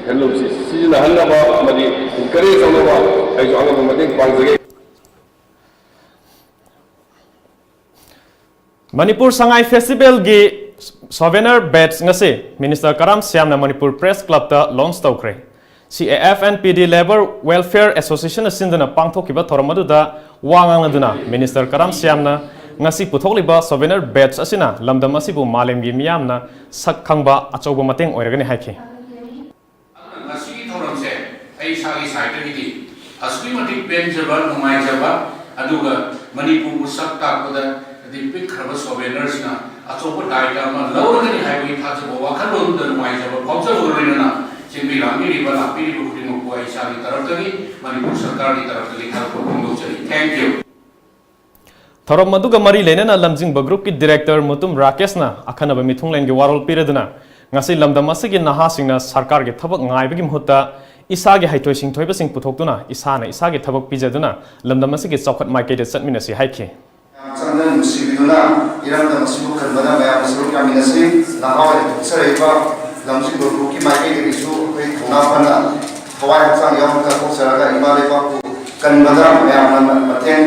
handloomꯁꯤ ꯁꯤꯖꯤꯟꯅꯍꯟꯅꯕ ꯑꯃꯗꯤ encourage ꯇꯧꯅꯕ ꯑꯩꯁꯨ ꯑꯉꯝꯕ ꯃꯇꯦꯡ ꯄꯥꯡꯖꯒꯦ꯫ ꯃꯅꯤꯄꯨꯔ ꯁꯉꯥꯏ Festivalꯒꯤ Souvenir Badge ꯉꯁꯤ Minister ꯀꯔꯥꯝ ꯁ꯭ꯌꯥꯝꯅ ꯃꯅꯤꯄꯨꯔ Press Clubꯇ launch ꯇꯧꯈ꯭ꯔꯦ꯫ C A F and P D Labour Welfare Associationꯅ ꯁꯤꯟꯗꯨꯅ ꯄꯥꯡꯊꯣꯛꯈꯤꯕ ꯊꯧꯔꯝ ꯑꯗꯨꯗ ꯋꯥ ꯉꯥꯡꯂꯗꯨꯅ Minister ꯀꯔꯥꯝ ꯁ꯭ꯌꯥꯝꯅ ꯉꯁꯤ ꯄꯨꯊꯣꯛꯂꯤꯕ Souvenir Badge ꯑꯁꯤꯅ ꯂꯝꯗꯝ ꯑꯁꯤꯕꯨ ꯃꯥꯂꯦꯝꯒꯤ ꯃꯤꯌꯥꯝꯅ ꯁꯛ ꯈꯪꯕ ꯑꯆꯧꯕ ꯃꯇꯦꯡ ꯑꯣꯏꯔꯒꯅꯤ ꯍꯥꯏꯈꯤ꯫ ꯑꯗꯨꯅ ꯉꯁꯤꯒꯤ ꯊꯧꯔꯝꯁꯦ ꯑꯩ ꯏꯁꯥꯒꯤ sideꯇꯒꯤꯗꯤ ꯑꯁꯨꯛꯀꯤ ꯃꯇꯤꯛ ꯄꯦꯟꯖꯕ, ꯅꯨꯡꯉꯥꯏꯖꯕ, ꯑꯗꯨꯒ ꯃꯅꯤꯄꯨꯔꯕꯨ ꯁꯛ ꯇꯥꯛꯄꯗ ꯑꯗꯩ ꯄꯤꯛꯈ꯭ꯔꯕ Souvenirsꯅ ꯑꯆꯧꯕ ꯗꯥꯏꯇ ꯑꯃ ꯂꯧꯔꯒꯅꯤ ꯍꯥꯏꯕꯒꯤ ꯊꯥꯖꯕ, ꯋꯥꯈꯜꯂꯣꯟꯗꯨꯗ ꯅꯨꯡꯉꯥꯏꯖꯕ ꯐꯥꯎꯖꯕꯒ ꯂꯣꯏꯅꯅ ꯆꯦꯟꯕꯤ ꯂꯥꯡꯕꯤꯔꯤꯕ, ꯂꯥꯛꯄꯤꯔꯤꯕ ꯈꯨꯗꯤꯡꯃꯛꯄꯨ ꯑꯩ ꯏꯁꯥꯒꯤ ꯇꯔꯞꯇꯒꯤ, ꯃꯅꯤꯄꯨꯔ ꯁꯔꯀꯥꯔꯒꯤ ꯇꯔꯞꯇꯒꯤ ꯊꯥꯒꯠꯄ ꯐꯣꯡꯗꯣꯛꯆꯔꯤ꯫ Thank you꯫ ꯊꯧꯔꯝ ꯑꯗꯨꯒ ꯃꯔꯤ ꯂꯩꯅꯅ ꯂꯝꯖꯤꯡꯕ groupꯀꯤ director ꯃꯨꯇꯨꯝ ꯔꯥꯀꯦꯁꯅ ꯑꯈꯟꯅꯕ ꯃꯤꯊꯨꯡꯂꯦꯟꯒꯤ ꯋꯥꯔꯣꯜ ꯄꯤꯔꯗꯨꯅ ꯉꯁꯤ ꯂꯝꯗꯝ ꯑꯁꯤꯒꯤ ꯅꯍꯥꯁꯤꯡꯅ ꯁꯔꯀꯥꯔꯒꯤ ꯊꯕꯛ ꯉꯥꯏꯕꯒꯤ ꯃꯍꯨꯠꯇ ꯏꯁꯥꯒꯤ ꯍꯩꯊꯣꯏ ꯁꯤꯡꯊꯣꯏꯕꯁꯤꯡ ꯄꯨꯊꯣꯛꯇꯨꯅ ꯏꯁꯥꯅ ꯏꯁꯥꯒꯤ ꯊꯕꯛ ꯄꯤꯖꯗꯨꯅ ꯂꯝꯗꯝ ꯑꯁꯤꯒꯤ ꯆꯥꯎꯈꯠ ꯃꯥꯏꯀꯩꯗ ꯆꯠꯃꯤꯟꯅꯁꯤ ꯍꯥꯏꯈꯤ꯫ ꯌꯥꯝ ꯆꯪꯅ ꯅꯨꯡꯁꯤꯕꯤꯗꯨꯅ ꯏꯔꯝꯗꯝ ꯑꯁꯤꯕꯨ ꯀꯟꯕꯗ ꯃꯌꯥꯝꯅ ꯁꯔꯨꯛ ꯌꯥꯃꯤꯟꯅꯁꯤ꯫ ꯅꯍꯥ ꯑꯣꯏꯅ ꯊꯣꯛꯆꯔꯛꯏꯕ ꯂꯝꯖꯤꯡꯕ ꯒ꯭ꯔꯨꯞꯀꯤ ꯃꯥꯏꯀꯩꯗꯒꯤꯁꯨ ꯑꯩꯈꯣꯏ ꯊꯧꯅꯥ ꯐꯅ ꯊꯋꯥꯏ ꯍꯛꯆꯥꯡ ꯌꯥꯎꯅ ꯀꯠꯊꯣꯛꯆꯔꯒ ꯏꯃꯥ ꯂꯩꯕꯥꯛꯄꯨ ꯀꯟꯕꯗ ꯃꯌꯥꯝꯅ ꯃꯇꯦꯡ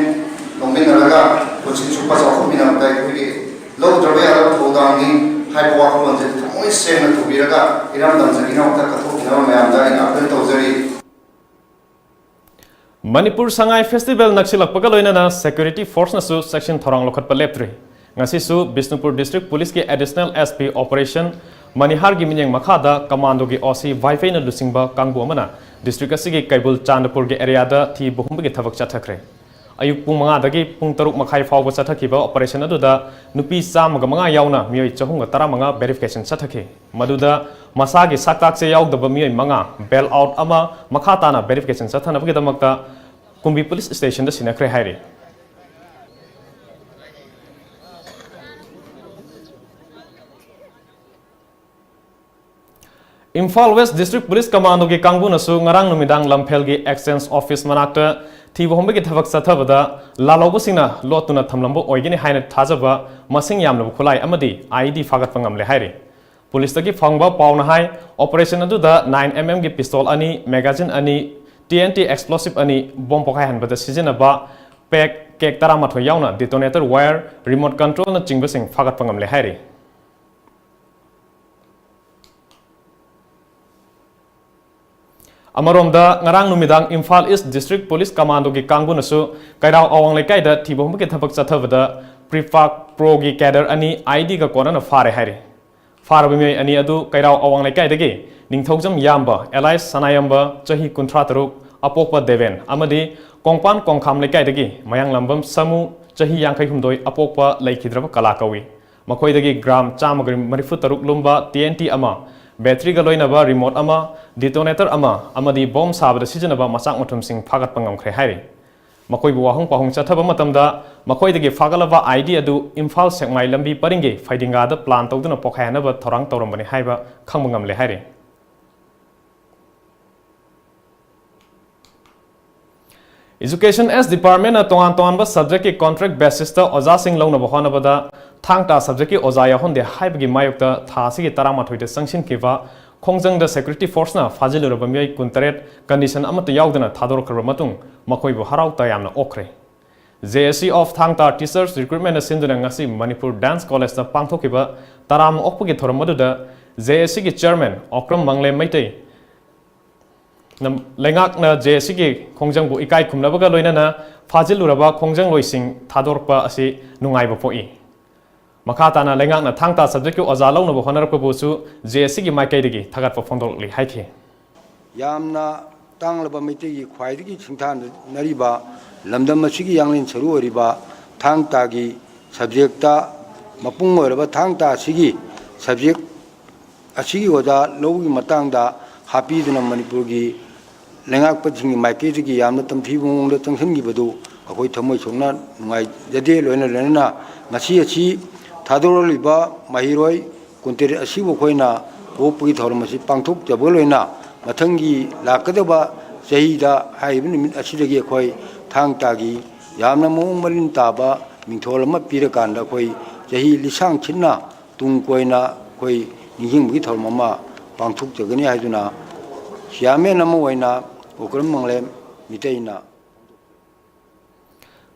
ꯂꯧꯃꯤꯟꯅꯔꯒ ꯄꯨꯟꯁꯤ ꯆꯨꯞꯄ ꯆꯥꯎꯈꯠꯃꯤꯟꯅꯕꯗ ꯑꯩꯈꯣꯏꯒꯤ ꯂꯧꯗ꯭ꯔꯕ ꯌꯥꯗꯕ ꯊꯧꯗꯥꯡꯅꯤ ꯍꯥꯏꯕ ꯋꯥꯈꯜꯂꯣꯟꯁꯦ ꯊꯃꯣꯏ ꯁꯦꯡꯅ ꯄꯨꯕꯤꯔꯒ ꯏꯔꯝꯗꯝ ꯁꯤꯒꯤꯗꯃꯛꯇ ꯀꯠꯊꯣꯛꯄꯤꯅꯕ ꯃꯌꯥꯝꯗ ꯑꯩꯅ ꯑꯥꯄꯤꯜ ꯇꯧꯖꯔꯤ꯫ ꯃꯅꯤꯄꯨꯔ ꯁꯉꯥꯏ ꯐꯦꯁꯇꯤꯚꯦꯜ ꯅꯛꯁꯤꯜꯂꯛꯄꯒ ꯂꯣꯏꯅꯅ ꯁꯦꯀ꯭ꯌꯨꯔꯤꯇꯤ ꯐꯣꯔꯁꯅꯁꯨ ꯆꯦꯛꯁꯤꯟ ꯊꯧꯔꯥꯡ ꯂꯧꯈꯠꯄ ꯂꯦꯞꯇ꯭ꯔꯤ꯫ ꯉꯁꯤꯁꯨ ꯕꯤꯁꯅꯨꯄꯨꯔ ꯗꯤꯁꯇ꯭ꯔꯤꯛ ꯄꯨꯂꯤꯁꯀꯤ ꯑꯦꯗꯤꯁꯅꯦꯜ ꯑꯦꯁ ꯄꯤ ꯑꯣꯄꯔꯦꯁꯟ ꯃꯅꯤꯍꯥꯔꯒꯤ ꯃꯤꯠꯌꯦꯡ ꯃꯈꯥꯗ ꯀꯃꯥꯟꯗꯣꯒꯤ ꯑꯣ ꯁꯤ ꯚꯥꯏꯐꯩꯅ ꯂꯨꯆꯤꯡꯕ ꯀꯥꯡꯕꯨ ꯑꯃꯅ ꯗꯤꯁꯇ꯭ꯔꯤꯛ ꯑꯁꯤꯒꯤ ꯀꯩꯕꯨꯜ ꯆꯥꯟꯗꯄꯨꯔꯒꯤ ꯑꯦꯔꯤꯌꯥꯗ ꯊꯤꯕ ꯍꯨꯝꯕꯒꯤ ꯊꯕꯛ ꯆꯠꯊꯈ꯭ꯔꯦ꯫ ꯑꯌꯨꯛ ꯄꯨꯡ ꯃꯉꯥꯗꯒꯤ ꯄꯨꯡ ꯇꯔꯨꯛ ꯃꯈꯥꯏ ꯐꯥꯎꯕ ꯆꯠꯊꯈꯤꯕ ꯑꯣꯄꯔꯦꯁꯟ ꯑꯗꯨꯗ ꯅꯨꯄꯤ ꯆꯥꯝꯃꯒ ꯃꯉꯥ ꯌꯥꯎꯅ ꯃꯤꯑꯣꯏ ꯆꯍꯨꯝꯒ ꯇꯔꯥꯃꯉꯥ ꯚꯦꯔꯤꯐꯤꯀꯦꯁꯟ ꯆꯠꯊꯈꯤ꯫ ꯃꯗꯨꯗ ꯃꯁꯥꯒꯤ ꯁꯛꯇꯥꯛꯁꯦ ꯌꯥꯎꯗꯕ ꯃꯤꯑꯣꯏ ꯃꯉꯥ ꯕꯦꯜ ꯑꯥꯎꯠ ꯑꯃ ꯃꯈꯥ ꯇꯥꯅ ꯚꯦꯔꯤꯐꯤꯀꯦꯁꯟ ꯆꯠꯊꯅꯕꯒꯤꯗꯃꯛꯇ ꯀꯨꯝꯕꯤ ꯄꯨꯂꯤꯁ ꯁ꯭ꯇꯦꯁꯟꯗ ꯁꯤꯟꯅꯈ꯭ꯔꯦ ꯍꯥꯏꯔꯤ꯫ ꯏꯝꯐꯥꯜ ꯋꯦꯁ ꯗꯤꯁꯇ꯭ꯔꯤꯛ ꯄꯨꯂꯤꯁ ꯀꯃꯥꯟꯗꯣꯒꯤ ꯀꯥꯡꯕꯨꯅꯁꯨ ꯉꯔꯥꯡ ꯅꯨꯃꯤꯗꯥꯡ ꯂꯝꯐꯦꯜꯒꯤ ꯑꯦꯛꯁꯆꯦꯟꯖ ꯑꯣꯐꯤꯁ ꯃꯅꯥꯛꯇ ꯊꯤꯕ ꯍꯨꯝꯕꯒꯤ ꯊꯕꯛ ꯆꯠꯊꯕꯗ ꯂꯥꯜꯍꯧꯕꯁꯤꯡꯅ ꯂꯣꯠꯇꯨꯅ ꯊꯝꯂꯝꯕ ꯑꯣꯏꯒꯅꯤ ꯍꯥꯏꯅ ꯊꯥꯖꯕ ꯃꯁꯤꯡ ꯌꯥꯝꯂꯕ ꯈꯨꯠꯂꯥꯏ ꯑꯃꯗꯤ ꯑꯥꯏ ꯏ ꯗꯤ ꯐꯥꯒꯠꯄ ꯉꯝꯂꯦ ꯍꯥꯏꯔꯤ꯫ ꯄꯨꯂꯤꯁꯇꯒꯤ ꯐꯪꯕ ꯄꯥꯎꯅ ꯍꯥꯏ, ꯑꯣꯄꯔꯦꯁꯟ ꯑꯗꯨꯗ ꯅꯥꯏꯟ ꯑꯦꯝ ꯑꯦꯝꯒꯤ ꯄꯤꯁꯇꯣꯜ ꯑꯅꯤ, ꯃꯦꯒꯥꯖꯤꯟ ꯑꯅꯤ, ꯇꯤ ꯑꯦꯟ ꯇꯤ ꯑꯦꯛꯁꯄ꯭ꯂꯣꯁꯤꯚ ꯑꯅꯤ, ꯕꯣꯝ ꯄꯣꯈꯥꯏꯍꯟꯕꯗ ꯁꯤꯖꯤꯟꯅꯕ ꯄꯦꯛ, ꯀꯦꯛ ꯇꯔꯥꯃꯥꯊꯣꯏ ꯌꯥꯎꯅ ꯗꯤꯇꯣꯅꯦꯇꯔ ꯋꯥꯌꯔ, ꯔꯤꯃꯣꯠ ꯀꯟꯇ꯭ꯔꯣꯜꯅꯆꯤꯡꯕꯁꯤꯡ ꯐꯥꯒꯠꯄ ꯉꯝꯂꯦ ꯍꯥꯏꯔꯤ꯫ ꯑꯃꯔꯣꯝꯗ, ꯉꯔꯥꯡ ꯅꯨꯃꯤꯗꯥꯡ ꯏꯝꯐꯥꯜ ꯏꯁ ꯗꯤꯁꯇ꯭ꯔꯤꯛ ꯄꯨꯂꯤꯁ ꯀꯃꯥꯟꯗꯣꯒꯤ ꯀꯥꯡꯕꯨꯅꯁꯨ ꯀꯩꯔꯥꯎ ꯑꯋꯥꯡ ꯂꯩꯀꯥꯏꯗ ꯊꯤꯕ ꯍꯨꯝꯕꯒꯤ ꯊꯕꯛ ꯆꯠꯊꯕꯗ ꯄ꯭ꯔꯤꯄꯥꯛ ꯄ꯭ꯔꯣꯒꯤ ꯀꯦꯗꯔ ꯑꯅꯤ ꯑꯥꯏ ꯏ ꯗꯤꯒ ꯀꯣꯟꯅꯅ ꯐꯥꯔꯦ ꯍꯥꯏꯔꯤ꯫ ꯐꯥꯔꯕ ꯃꯤꯑꯣꯏ ꯑꯅꯤ ꯑꯗꯨ ꯀꯩꯔꯥꯎ ꯑꯋꯥꯡ ꯂꯩꯀꯥꯏꯗꯒꯤ ꯅꯤꯡꯊꯧꯖꯝ ꯌꯥꯝꯕ ꯑꯦꯂꯥꯏꯁ ꯁꯅꯥꯌꯥꯝꯕ, ꯆꯍꯤ ꯀꯨꯟꯊ꯭ꯔꯥ ꯇꯔꯨꯛ, ꯑꯄꯣꯛꯄ ꯗꯦꯕꯦꯟ, ꯑꯃꯗꯤ ꯀꯣꯡꯄꯥꯟ ꯀꯣꯡꯈꯥꯝ ꯂꯩꯀꯥꯏꯗꯒꯤ ꯃꯌꯥꯡꯂꯝꯕꯝ ꯁꯃꯨ, ꯆꯍꯤ ꯌꯥꯡꯈꯩ ꯍꯨꯝꯗꯣꯏ, ꯑꯄꯣꯛꯄ ꯂꯩꯈꯤꯗ꯭ꯔꯕ ꯀꯂꯥ ꯀꯧꯏ꯫ ꯃꯈꯣꯏꯗꯒꯤ ꯒ꯭ꯔꯥꯝ ꯆꯥꯝꯃꯒ ꯃꯔꯤꯐꯨ ꯇꯔꯨꯛ ꯂꯨꯝꯕ ꯇꯤ ꯑꯦꯟ ꯇꯤ ꯑꯃ, ꯕꯦꯇ꯭ꯔꯤꯒ ꯂꯣꯏꯅꯕ ꯔꯤꯃꯣꯠ ꯑꯃ, ꯗꯤꯇꯣꯅꯦꯇꯔ ꯑꯃ ꯑꯃꯗꯤ ꯕꯣꯝ ꯁꯥꯕꯗ ꯁꯤꯖꯤꯟꯅꯕ ꯃꯆꯥꯛ ꯃꯊꯨꯝꯁꯤꯡ ꯐꯥꯒꯠꯄ ꯉꯝꯈ꯭ꯔꯦ ꯍꯥꯏꯔꯤ꯫ ꯃꯈꯣꯏꯕꯨ ꯋꯥꯍꯪ ꯄꯥꯎꯍꯪ ꯆꯠꯊꯕ ꯃꯇꯝꯗ ꯃꯈꯣꯏꯗꯒꯤ ꯐꯥꯒꯠꯂꯕ ID ꯑꯗꯨ ꯏꯝꯐꯥꯜ ꯁꯦꯛꯃꯥꯏ ꯂꯝꯕꯤ ꯄꯔꯤꯡꯒꯤ ꯐꯩꯗꯤꯡꯒꯥꯗ plan ꯇꯧꯗꯨꯅ ꯄꯣꯈꯥꯏꯍꯟꯅꯕ ꯊꯧꯔꯥꯡ ꯇꯧꯔꯝꯕꯅꯤ ꯍꯥꯏꯕ ꯈꯪꯕ ꯉꯝꯂꯦ ꯍꯥꯏꯔꯤ꯫ Education S Departmentꯅ ꯇꯣꯉꯥꯟ ꯇꯣꯉꯥꯟꯕ subjectꯀꯤ contract basisꯇ ꯑꯣꯖꯥꯁꯤꯡ ꯂꯧꯅꯕ ꯍꯣꯠꯅꯕꯗ ꯊꯥꯡ ꯇꯥ subjectꯀꯤ ꯑꯣꯖꯥ ꯌꯥꯎꯍꯟꯗꯦ ꯍꯥꯏꯕꯒꯤ ꯃꯥꯌꯣꯛꯇ ꯊꯥ ꯑꯁꯤꯒꯤ ꯇꯔꯥꯃꯥꯊꯣꯏꯗ ꯆꯪꯁꯤꯟꯈꯤꯕ ꯈꯣꯡꯖꯪꯗ security forceꯅ ꯐꯥꯖꯤꯜꯂꯨꯔꯕ ꯃꯤꯑꯣꯏ ꯀꯨꯟꯇꯔꯦꯠ condition ꯑꯃꯠꯇ ꯌꯥꯎꯗꯅ ꯊꯥꯗꯣꯔꯛꯈ꯭ꯔꯕ ꯃꯇꯨꯡ ꯃꯈꯣꯏꯕꯨ ꯍꯔꯥꯎ ꯇꯌꯥꯝꯅ ꯑꯣꯛꯈ꯭ꯔꯦ꯫ JAC of Thang Ta Teachers Recruitmentꯅ ꯁꯤꯟꯗꯨꯅ ꯉꯁꯤ ꯃꯅꯤꯄꯨꯔ Dance Collegeꯇ ꯄꯥꯡꯊꯣꯛꯈꯤꯕ ꯇꯔꯥꯝ ꯑꯣꯛꯄꯒꯤ ꯊꯧꯔꯝ ꯑꯗꯨꯗ JACꯒꯤ chairman ꯑꯣꯀ꯭ꯔꯝ ꯃꯪꯂꯦꯝ ꯃꯩꯇꯩ ꯂꯩꯉꯥꯛꯅ JACꯒꯤ ꯈꯣꯡꯖꯪꯕꯨ ꯏꯀꯥꯏ ꯈꯨꯝꯅꯕꯒ ꯂꯣꯏꯅꯅ ꯐꯥꯖꯤꯜꯂꯨꯔꯕ ꯈꯣꯡꯖꯪꯂꯣꯏꯁꯤꯡ ꯊꯥꯗꯣꯔꯛꯄ ꯑꯁꯤ ꯅꯨꯡꯉꯥꯏꯕ ꯄꯣꯛꯏ꯫ ꯃꯈꯥ ꯇꯥꯅ ꯂꯩꯉꯥꯛꯅ ꯊꯥꯡ ꯇꯥ subjectꯀꯤ ꯑꯣꯖꯥ ꯂꯧꯅꯕ ꯍꯣꯠꯅꯔꯛꯄꯕꯨꯁꯨ JACꯒꯤ ꯃꯥꯏꯀꯩꯗꯒꯤ ꯊꯥꯒꯠꯄ ꯐꯣꯡꯗꯣꯛꯂꯤ ꯍꯥꯏꯈꯤ꯫ ꯌꯥꯝꯅ ꯇꯥꯡꯂꯕ ꯃꯩꯇꯩꯒꯤ ꯈ꯭ꯋꯥꯏꯗꯒꯤ ꯁꯤꯡꯊꯥꯅꯔꯤꯕ ꯂꯝꯗꯝ ꯑꯁꯤꯒꯤ ꯌꯥꯡꯂꯦꯟ ꯁꯔꯨ ꯑꯣꯏꯔꯤꯕ ꯊꯥꯡ ꯇꯥꯒꯤ subjectꯇ ꯃꯄꯨꯡ ꯑꯣꯏꯔꯕ ꯊꯥꯡ ꯇꯥ ꯑꯁꯤꯒꯤ subject ꯑꯁꯤꯒꯤ ꯑꯣꯖꯥ ꯂꯧꯕꯒꯤ ꯃꯇꯥꯡꯗ ꯍꯥꯞꯄꯤꯗꯨꯅ ꯃꯅꯤꯄꯨꯔꯒꯤ ꯂꯩꯉꯥꯛꯄꯁꯤꯡꯒꯤ ꯃꯥꯏꯀꯩꯗꯒꯤ ꯌꯥꯝꯅ ꯇꯝꯊꯤꯕ ꯃꯑꯣꯡꯗ ꯆꯪꯁꯤꯟꯈꯤꯕꯗꯨ ꯑꯩꯈꯣꯏ ꯊꯃꯣꯏ ꯁꯣꯛꯅ ꯅꯨꯡꯉꯥꯏꯖꯗꯦ꯫ ꯂꯣꯏꯅ ꯂꯣꯏꯅꯅ ꯉꯁꯤ ꯑꯁꯤ ꯊꯥꯗꯣꯔꯛꯂꯤꯕ ꯃꯍꯩꯔꯣꯏ ꯀꯨꯟꯇꯔꯦꯠ ꯑꯁꯤꯕꯨ ꯑꯩꯈꯣꯏꯅ ꯑꯣꯛꯄꯒꯤ ꯊꯧꯔꯝ ꯑꯁꯤ ꯄꯥꯡꯊꯣꯛꯆꯕꯒ ꯂꯣꯏꯅ ꯃꯊꯪꯒꯤ ꯂꯥꯛꯀꯗꯕ ꯆꯍꯤꯗ ꯍꯥꯏꯔꯤꯕ ꯅꯨꯃꯤꯠ ꯑꯁꯤꯗꯒꯤ ꯑꯩꯈꯣꯏ ꯊꯥꯡ ꯇꯥꯒꯤ ꯌꯥꯝꯅ ꯃꯑꯣꯡ ꯃꯔꯤꯟ ꯇꯥꯕ ꯃꯤꯡꯊꯣꯜ ꯑꯃ ꯄꯤꯔꯀꯥꯟꯗ ꯑꯩꯈꯣꯏ ꯆꯍꯤ ꯂꯤꯁꯥꯡ ꯁꯤꯠꯅ ꯇꯨꯡ ꯀꯣꯏꯅ ꯑꯩꯈꯣꯏ ꯅꯤꯡꯁꯤꯡꯕꯒꯤ ꯊꯧꯔꯝ ꯑꯃ ꯄꯥꯡꯊꯣꯛꯆꯒꯅꯤ ꯍꯥꯏꯗꯨꯅ chairman ꯑꯃ ꯑꯣꯏꯅ ꯑꯣꯀ꯭ꯔꯝ ꯃꯪꯂꯦꯝ ꯃꯤꯇꯩꯅ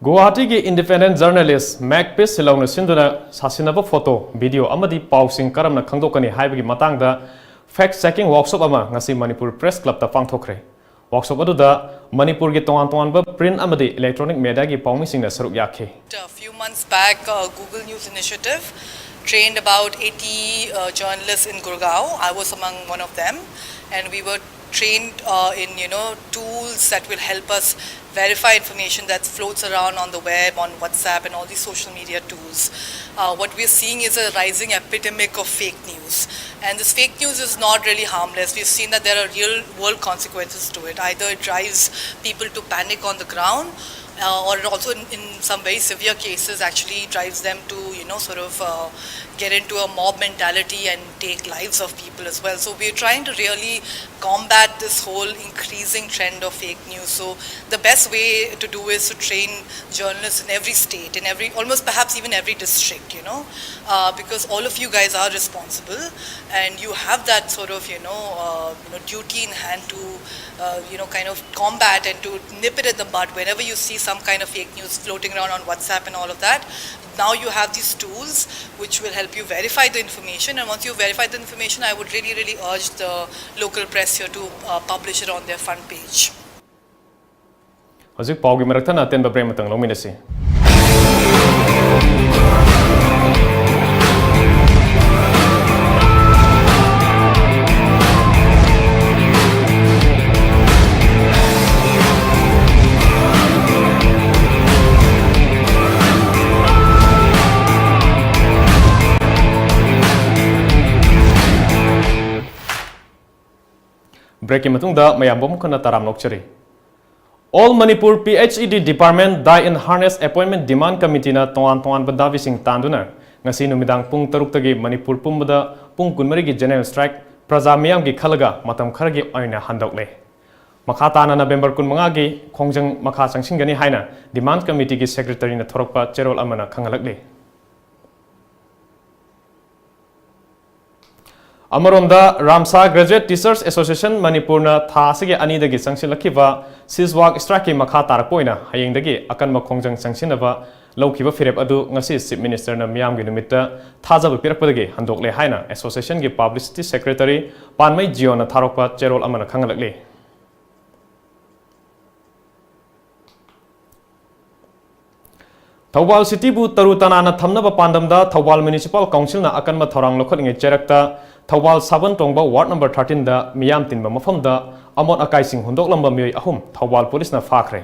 ꯒꯨꯋꯥꯍꯥꯇꯤꯒꯤ independent journalist Makepeace Silongꯅ ꯁꯤꯟꯗꯨꯅ ꯁꯥꯁꯤꯟꯅꯕ photo, video ꯑꯃꯗꯤ ꯄꯥꯎꯁꯤꯡ ꯀꯔꯝꯅ ꯈꯪꯗꯣꯛꯀꯅꯤ ꯍꯥꯏꯕꯒꯤ ꯃꯇꯥꯡꯗ fact checking workshop ꯑꯃ ꯉꯁꯤ ꯃꯅꯤꯄꯨꯔ Press Clubꯇ ꯄꯥꯡꯊꯣꯛꯈ꯭ꯔꯦ꯫ Workshop ꯑꯗꯨꯗ ꯃꯅꯤꯄꯨꯔꯒꯤ ꯇꯣꯉꯥꯟ ꯇꯣꯉꯥꯟꯕ print ꯑꯃꯗꯤ electronic mediaꯒꯤ ꯄꯥꯎꯃꯤꯁꯤꯡꯅ ꯁꯔꯨꯛ ꯌꯥꯈꯤ꯫ A few months back, uh, Google News Initiative trained about eighty, uh, journalists in Gurgaon. I was among one of them, and we were trained, uh, in, you know, tools that will help us verify information that floats around on the web, on WhatsApp, and all these social media tools. Uh, what we're seeing is a rising epidemic of fake news. And this fake news is not really harmless. We've seen that there are real world consequences to it. Either it drives people to panic on the ground, Uh, or it also in, in some very severe cases actually drives them to, you know, sort of uh, get into a mob mentality and take lives of people as well. So we're trying to really combat this whole increasing trend of fake news. So the best way to do is to train journalists in every state, in every, almost perhaps even every district, you know, uh, because all of you guys are responsible and you have that sort of, you know, uh, you know, duty in hand to, uh, you know, kind of combat and to nip it in the bud whenever you see some kind of fake news floating around on WhatsApp and all of that. Now you have these tools which will help you verify the information, and once you verify the information, I would really, really urge the local press here to uh, publish it on their front page. ꯍꯧꯖꯤꯛ ꯄꯥꯎꯒꯤ ꯃꯔꯛ ꯊꯠꯅ ꯑꯇꯦꯟꯕ break ꯑꯃꯇꯪ ꯂꯧꯃꯤꯟꯅꯁꯤ꯫ ꯕ꯭ꯔꯦꯛꯀꯤ ꯃꯇꯨꯡꯗ ꯃꯌꯥꯝꯕꯨ ꯑꯃꯨꯛ ꯍꯟꯅ ꯇꯔꯥꯝꯅ ꯑꯣꯛꯆꯔꯤ꯫ All Manipur P H E D Department Die in Harness Appointment Demand Committeeꯅ ꯇꯣꯉꯥꯟ ꯇꯣꯉꯥꯟꯕ ꯗꯥꯕꯤꯁꯤꯡ ꯇꯥꯟꯗꯨꯅ ꯉꯁꯤ ꯅꯨꯃꯤꯗꯥꯡ ꯄꯨꯡ ꯇꯔꯨꯛꯇꯒꯤ ꯃꯅꯤꯄꯨꯔ ꯄꯨꯝꯕꯗ ꯄꯨꯡ ꯀꯨꯟꯃꯔꯤꯒꯤ general strike ꯄ꯭ꯔꯖꯥ ꯃꯤꯌꯥꯝꯒꯤ ꯈꯜꯂꯒ ꯃꯇꯝ ꯈꯔꯒꯤ ꯑꯣꯏꯅ ꯍꯟꯗꯣꯛꯂꯦ꯫ ꯃꯈꯥ ꯇꯥꯅ ꯅꯕꯦꯝꯕꯔ ꯀꯨꯟꯃꯉꯥꯒꯤ ꯈꯣꯡꯖꯪ ꯃꯈꯥ ꯆꯪꯁꯤꯟꯒꯅꯤ ꯍꯥꯏꯅ demand committeeꯒꯤ secretaryꯅ ꯊꯣꯔꯛꯄ ꯆꯦꯔꯣꯜ ꯑꯃꯅ ꯈꯪꯍꯜꯂꯛꯂꯤ꯫ ꯑꯃꯔꯣꯝꯗ, ꯔꯥꯝꯁꯥ Graduate Teachers Association ꯃꯅꯤꯄꯨꯔꯅ ꯊꯥ ꯑꯁꯤꯒꯤ ꯑꯅꯤꯗꯒꯤ ꯆꯪꯁꯤꯜꯂꯛꯈꯤꯕ cease work strikeꯀꯤ ꯃꯈꯥ ꯇꯥꯔꯛꯄ ꯑꯣꯏꯅ ꯍꯌꯦꯡꯗꯒꯤ ꯑꯀꯟꯕ ꯈꯣꯡꯖꯪ ꯆꯪꯁꯤꯟꯅꯕ ꯂꯧꯈꯤꯕ ꯐꯤꯔꯦꯞ ꯑꯗꯨ ꯉꯁꯤ Chief Ministerꯅ ꯃꯤꯌꯥꯝꯒꯤ ꯅꯨꯃꯤꯠꯇ ꯊꯥꯖꯕ ꯄꯤꯔꯛꯄꯗꯒꯤ ꯍꯟꯗꯣꯛꯂꯦ ꯍꯥꯏꯅ associationꯒꯤ publicity secretary ꯄꯥꯟꯃꯩ ꯖꯤꯌꯣꯅ ꯊꯥꯔꯛꯄ ꯆꯦꯔꯣꯜ ꯑꯃꯅ ꯈꯪꯍꯜꯂꯛꯂꯤ꯫ ꯊꯧꯕꯥꯜ cityꯕꯨ ꯇꯔꯨ ꯇꯅꯥꯟꯅ ꯊꯝꯅꯕ ꯄꯥꯟꯗꯝꯗ ꯊꯧꯕꯥꯜ Municipal Councilꯅ ꯑꯀꯟꯕ ꯊꯧꯔꯥꯡ ꯂꯧꯈꯠꯂꯤꯉꯩ ꯆꯩꯔꯛꯇ ꯊꯧꯕꯥꯜ ꯁꯥꯕꯟ ꯇꯣꯡꯕ ward number thirteenꯗ ꯃꯤꯌꯥꯝ ꯇꯤꯟꯕ ꯃꯐꯝꯗ ꯑꯃꯣꯠ ꯑꯀꯥꯏꯁꯤꯡ ꯍꯨꯟꯗꯣꯛꯂꯝꯕ ꯃꯤꯑꯣꯏ ꯑꯍꯨꯝ Thoubal policeꯅ ꯐꯥꯈ꯭ꯔꯦ꯫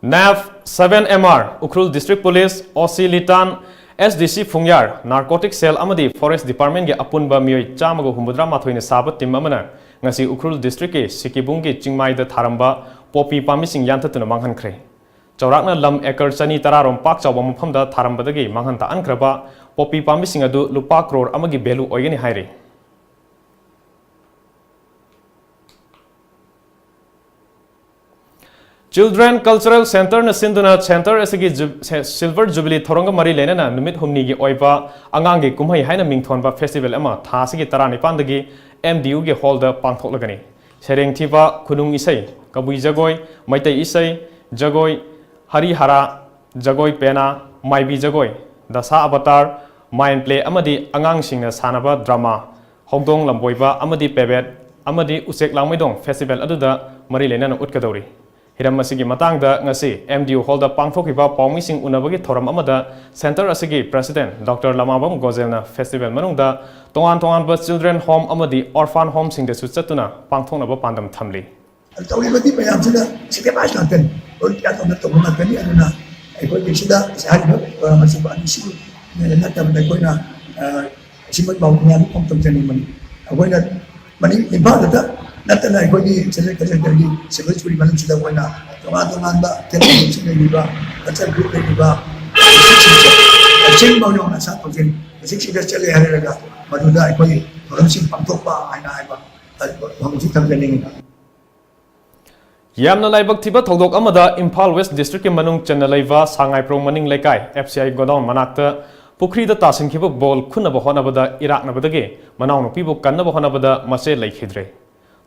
NAV seven M R, Ukhrul District Police, O C Litan, S D C Phungyar, Narcotic Cell ꯑꯃꯗꯤ Forest Departmentꯀꯤ ꯑꯄꯨꯟꯕ ꯃꯤꯑꯣꯏ ꯆꯥꯝꯃꯒ ꯍꯨꯝꯐꯨꯇꯔꯥ ꯃꯥꯊꯣꯏꯅ ꯁꯥꯕ team ꯑꯃꯅ ꯉꯁꯤ ꯎꯈ꯭ꯔꯨꯜ ꯗꯤꯁꯇ꯭ꯔꯤꯛꯀꯤ ꯁꯤꯀꯤꯕꯨꯡꯒꯤ ꯆꯤꯡꯃꯥꯏꯗ ꯊꯥꯔꯝꯕ ꯄꯣꯄꯤ ꯄꯥꯝꯕꯤꯁꯤꯡ ꯌꯥꯟꯊꯠꯇꯨꯅ ꯃꯥꯡꯍꯟꯈ꯭ꯔꯦ꯫ ꯆꯥꯎꯔꯥꯛꯅ ꯂꯝ ꯑꯦꯀꯔ ꯆꯅꯤ ꯇꯔꯥ ꯔꯣꯝ ꯄꯥꯛ ꯆꯥꯎꯕ ꯃꯐꯝꯗ ꯊꯥꯔꯝꯕꯗꯒꯤ ꯃꯥꯡꯍꯟ ꯇꯥꯛꯍꯟꯈ꯭ꯔꯕ ꯄꯣꯄꯤ ꯄꯥꯝꯕꯤꯁꯤꯡ ꯑꯗꯨ ꯂꯨꯄꯥ ꯀ꯭ꯔꯣꯔ ꯑꯃꯒꯤ ꯚꯦꯂꯨ ꯑꯣꯏꯒꯅꯤ ꯍꯥꯏꯔꯤ꯫ Children Cultural Centreꯅ ꯁꯤꯟꯗꯨꯅ ꯁꯦꯟꯇꯔ ꯑꯁꯤꯒꯤ ꯖꯨ-, ꯁꯦ-, ꯁꯤꯜꯚꯔ ꯖꯨꯕꯤꯂꯤ ꯊꯧꯔꯝꯒ ꯃꯔꯤ ꯂꯩꯅꯅ ꯅꯨꯃꯤꯠ ꯍꯨꯝꯅꯤꯒꯤ ꯑꯣꯏꯕ ꯑꯉꯥꯡꯒꯤ ꯀꯨꯝꯍꯩ ꯍꯥꯏꯅ ꯃꯤꯡꯊꯣꯟꯕ ꯐꯦꯁꯇꯤꯚꯦꯜ ꯑꯃ ꯊꯥ ꯑꯁꯤꯒꯤ ꯇꯔꯥꯅꯤꯄꯥꯟꯗꯒꯤ ꯑꯦꯝ ꯗꯤ ꯌꯨꯒꯤ ꯍꯣꯜꯗ ꯄꯥꯡꯊꯣꯛꯂꯒꯅꯤ꯫ ꯁꯩꯔꯦꯡ ꯊꯤꯕ, ꯈꯨꯅꯨꯡ ꯏꯁꯩ, ꯀꯕꯨꯏ ꯖꯒꯣꯏ, ꯃꯩꯇꯩ ꯏꯁꯩ, ꯖꯒꯣꯏ, ꯍꯔꯤ ꯍꯔꯥ, ꯖꯒꯣꯏ ꯄꯦꯅꯥ, ꯃꯥꯏꯕꯤ ꯖꯒꯣꯏ, ꯗꯁꯥ ꯑꯕꯇꯥꯔ, ꯃꯥꯏꯟ ꯄ꯭ꯂꯦ ꯑꯃꯗꯤ ꯑꯉꯥꯡꯁꯤꯡꯅ ꯁꯥꯟꯅꯕ ꯗ꯭ꯔꯃꯥ, ꯍꯧꯗꯣꯡ ꯂꯝꯕꯣꯏꯕ ꯑꯃꯗꯤ ꯄꯦꯕꯦꯠ ꯑꯃꯗꯤ ꯎꯆꯦꯛ ꯂꯥꯡꯃꯩꯗꯣꯡ ꯐꯦꯁꯇꯤꯚꯦꯜ ꯑꯗꯨꯗ ꯃꯔꯤ ꯂꯩꯅꯅ ꯎꯠꯀꯗꯧꯔꯤ꯫ ꯍꯤꯔꯝ ꯑꯁꯤꯒꯤ ꯃꯇꯥꯡꯗ ꯉꯁꯤ ꯑꯦꯝ ꯗꯤ ꯌꯨ ꯍꯣꯜꯗ ꯄꯥꯡꯊꯣꯛꯈꯤꯕ ꯄꯥꯎꯃꯤꯁꯤꯡ ꯎꯅꯕꯒꯤ ꯊꯧꯔꯝ ꯑꯃꯗ ꯁꯦꯟꯇꯔ ꯑꯁꯤꯒꯤ ꯄ꯭ꯔꯦꯁꯤꯗꯦꯟꯠ ꯗꯣꯛꯇꯔ ꯂꯃꯥꯕꯝ ꯒꯣꯖꯦꯜꯅ ꯐꯦꯁꯇꯤꯚꯦꯜ ꯃꯅꯨꯡꯗ ꯇꯣꯉꯥꯟ ꯇꯣꯉꯥꯟꯕ ꯆꯤꯜꯗ꯭ꯔꯦꯟ ꯍꯣꯝ ꯑꯃꯗꯤ ꯑꯣꯔꯐꯥꯟ ꯍꯣꯝꯁꯤꯡꯗꯁꯨ ꯆꯠꯇꯨꯅ ꯄꯥꯡꯊꯣꯛꯅꯕ ꯄꯥꯟꯗꯝ ꯊꯝꯂꯤ꯫ ꯇꯧꯔꯤꯕꯗꯤ ꯃꯌꯥꯝꯁꯤꯗ ꯁꯦꯀ꯭ꯔꯤꯐꯥꯏꯁ ꯉꯥꯛꯇꯅꯤ, ꯂꯣꯏ ꯀꯌꯥ ꯇꯧꯅ ꯇꯧꯕ ꯉꯥꯛꯇꯅꯤ꯫ ꯑꯗꯨꯅ ꯑꯩꯈꯣꯏꯒꯤ ꯁꯤꯗ ꯍꯥꯏꯔꯤꯕ ꯄ꯭ꯔꯣꯒ꯭ꯔꯥꯝ ꯑꯁꯤꯕꯨ ꯑꯅꯤꯁꯤ ꯅꯠꯇꯕꯗ ꯑꯩꯈꯣꯏꯅ, ꯑ, ꯑꯁꯤꯃꯛ ꯄꯥꯎ ꯃꯌꯥꯝꯗ ꯐꯣꯡ ꯇꯧꯖꯅꯤꯡꯕꯅꯤ꯫ ꯑꯩꯈꯣꯏꯅ ꯃꯅꯤꯡ ꯏꯝꯐꯥꯜꯗꯇ ꯅꯠꯇꯅ ꯑꯩꯈꯣꯏꯒꯤ ꯁꯦꯟꯇ꯭ꯔꯦꯜ ꯀꯟꯁꯦꯟꯇ꯭ꯔꯦꯜꯒꯤ ꯁꯦꯟꯇ꯭ꯔꯦꯜ ꯁ꯭ꯀꯨꯜꯒꯤ ꯃꯅꯨꯡꯁꯤꯗ ꯑꯩꯈꯣꯏꯅ ꯇꯣꯉꯥꯟ ꯇꯣꯉꯥꯟꯕ ꯀꯦꯟꯗꯤꯗꯦꯠꯁꯤꯡ ꯂꯩꯔꯤꯕ, ꯀꯜꯆꯔ ꯒ꯭ꯔꯨꯞ ꯂꯩꯔꯤꯕ, ꯁꯤꯁꯤꯡꯁꯦ ꯀꯛꯆꯤꯡ ꯐꯥꯎ ꯌꯧꯅ ꯁꯥ ꯐꯪꯖꯅꯤ꯫ ꯀꯛꯆꯤꯡꯁꯤꯗ ꯆꯠꯂꯦ ꯍꯥꯏꯔꯒ ꯃꯗꯨꯗ ꯑꯩꯈꯣꯏꯒꯤ ꯊꯧꯔꯝꯁꯤꯡ ꯄꯥꯡꯊꯣꯛꯄ ꯍꯥꯏꯅ ꯍꯥꯏꯕ ꯋꯥꯐꯝꯁꯤ ꯊꯝꯖꯅꯤꯡꯉꯤ꯫ ꯌꯥꯝꯅ ꯂꯥꯏꯕꯛ ꯊꯤꯕ ꯊꯧꯗꯣꯛ ꯑꯃꯗ ꯏꯝꯐꯥꯜ ꯋꯦꯁ ꯗꯤꯁꯇ꯭ꯔꯤꯛꯀꯤ ꯃꯅꯨꯡ ꯆꯟꯅ ꯂꯩꯕ ꯁꯉꯥꯏꯄ꯭ꯔꯧ ꯃꯅꯤꯡ ꯂꯩꯀꯥꯏ ꯑꯦꯐ ꯁꯤ ꯑꯥꯏ ꯒꯣꯗꯥꯎꯟ ꯃꯅꯥꯛꯇ ꯄꯨꯈ꯭ꯔꯤꯗ ꯇꯥꯁꯤꯟꯈꯤꯕ ꯕꯣꯜ ꯈꯨꯟꯅꯕ ꯍꯣꯠꯅꯕꯗ ꯏꯔꯥꯛꯅꯕꯗꯒꯤ ꯃꯅꯥꯎꯅꯨꯄꯤꯕꯨ ꯀꯟꯅꯕ ꯍꯣꯠꯅꯕꯗ ꯃꯆꯦ ꯂꯩꯈꯤꯗ꯭ꯔꯦ꯫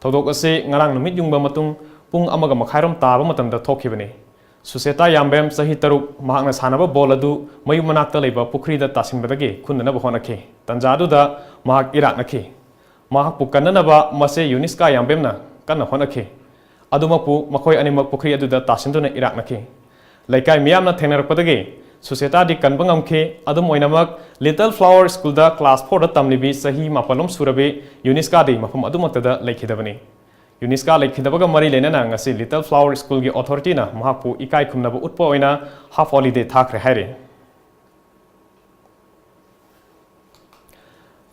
ꯊꯧꯗꯣꯛ ꯑꯁꯤ ꯉꯔꯥꯡ ꯅꯨꯃꯤꯠ ꯌꯨꯡꯕ ꯃꯇꯨꯡ ꯄꯨꯡ ꯑꯃꯒ ꯃꯈꯥꯏꯔꯣꯝ ꯇꯥꯕ ꯃꯇꯝꯗ ꯊꯣꯛꯈꯤꯕꯅꯤ꯫ ꯁꯨꯁꯦꯇꯥ ꯌꯥꯝꯕꯦꯝ, ꯆꯍꯤ ꯇꯔꯨꯛ, ꯃꯍꯥꯛꯅ ꯁꯥꯟꯅꯕ ꯕꯣꯜ ꯑꯗꯨ ꯃꯌꯨꯝ ꯃꯅꯥꯛꯇ ꯂꯩꯕ ꯄꯨꯈ꯭ꯔꯤꯗ ꯇꯥꯁꯤꯟꯕꯗꯒꯤ ꯈꯨꯟꯅꯅꯕ ꯍꯣꯠꯅꯈꯤ꯫ ꯇꯟꯖꯥ ꯑꯗꯨꯗ ꯃꯍꯥꯛ ꯏꯔꯥꯛꯅꯈꯤ꯫ ꯃꯍꯥꯛꯄꯨ ꯀꯟꯅꯅꯕ ꯃꯆꯦ ꯌꯨꯅꯤꯁꯀꯥ ꯌꯥꯝꯕꯦꯝꯅ ꯀꯟꯅ ꯍꯣꯠꯅꯈꯤ꯫ ꯑꯗꯨꯃꯛꯄꯨ ꯃꯈꯣꯏ ꯑꯅꯤꯃꯛ ꯄꯨꯈ꯭ꯔꯤ ꯑꯗꯨꯗ ꯇꯥꯁꯤꯟꯗꯨꯅ ꯏꯔꯥꯛꯅꯈꯤ꯫ ꯂꯩꯀꯥꯏ ꯃꯤꯌꯥꯝꯅ ꯊꯦꯡꯅꯔꯛꯄꯗꯒꯤ ꯁꯨꯁꯦꯇꯥꯗꯤ ꯀꯟꯕ ꯉꯝꯈꯤ꯫ ꯑꯗꯨꯝ ꯑꯣꯏꯅꯃꯛ, ꯂꯤꯇꯜ ꯐ꯭ꯂꯥꯋꯔ ꯁ꯭ꯀꯨꯜꯗ ꯀ꯭ꯂꯥꯁ ꯐꯣꯔꯗ ꯇꯝꯂꯤꯕꯤ ꯆꯍꯤ ꯃꯥꯄꯜꯂꯣꯝ ꯁꯨꯔꯕꯤ ꯌꯨꯅꯤꯁꯀꯥꯗꯤ ꯃꯐꯝ ꯑꯗꯨꯃꯛꯇꯗ ꯂꯩꯈꯤꯗꯕꯅꯤ꯫ ꯌꯨꯅꯤꯁꯀꯥ ꯂꯩꯈꯤꯗꯕꯒ ꯃꯔꯤ ꯂꯩꯅꯅ ꯉꯁꯤ ꯂꯤꯇꯜ ꯐ꯭ꯂꯥꯋꯔ ꯁ꯭ꯀꯨꯜꯒꯤ ꯑꯣꯊꯣꯔꯤꯇꯤꯅ ꯃꯍꯥꯛꯄꯨ ꯏꯀꯥꯏ ꯈꯨꯝꯅꯕ ꯎꯠꯄ ꯑꯣꯏꯅ ꯍꯥꯐ ꯍꯣꯂꯤꯗꯦ ꯊꯥꯈ꯭ꯔꯦ ꯍꯥꯏꯔꯤ꯫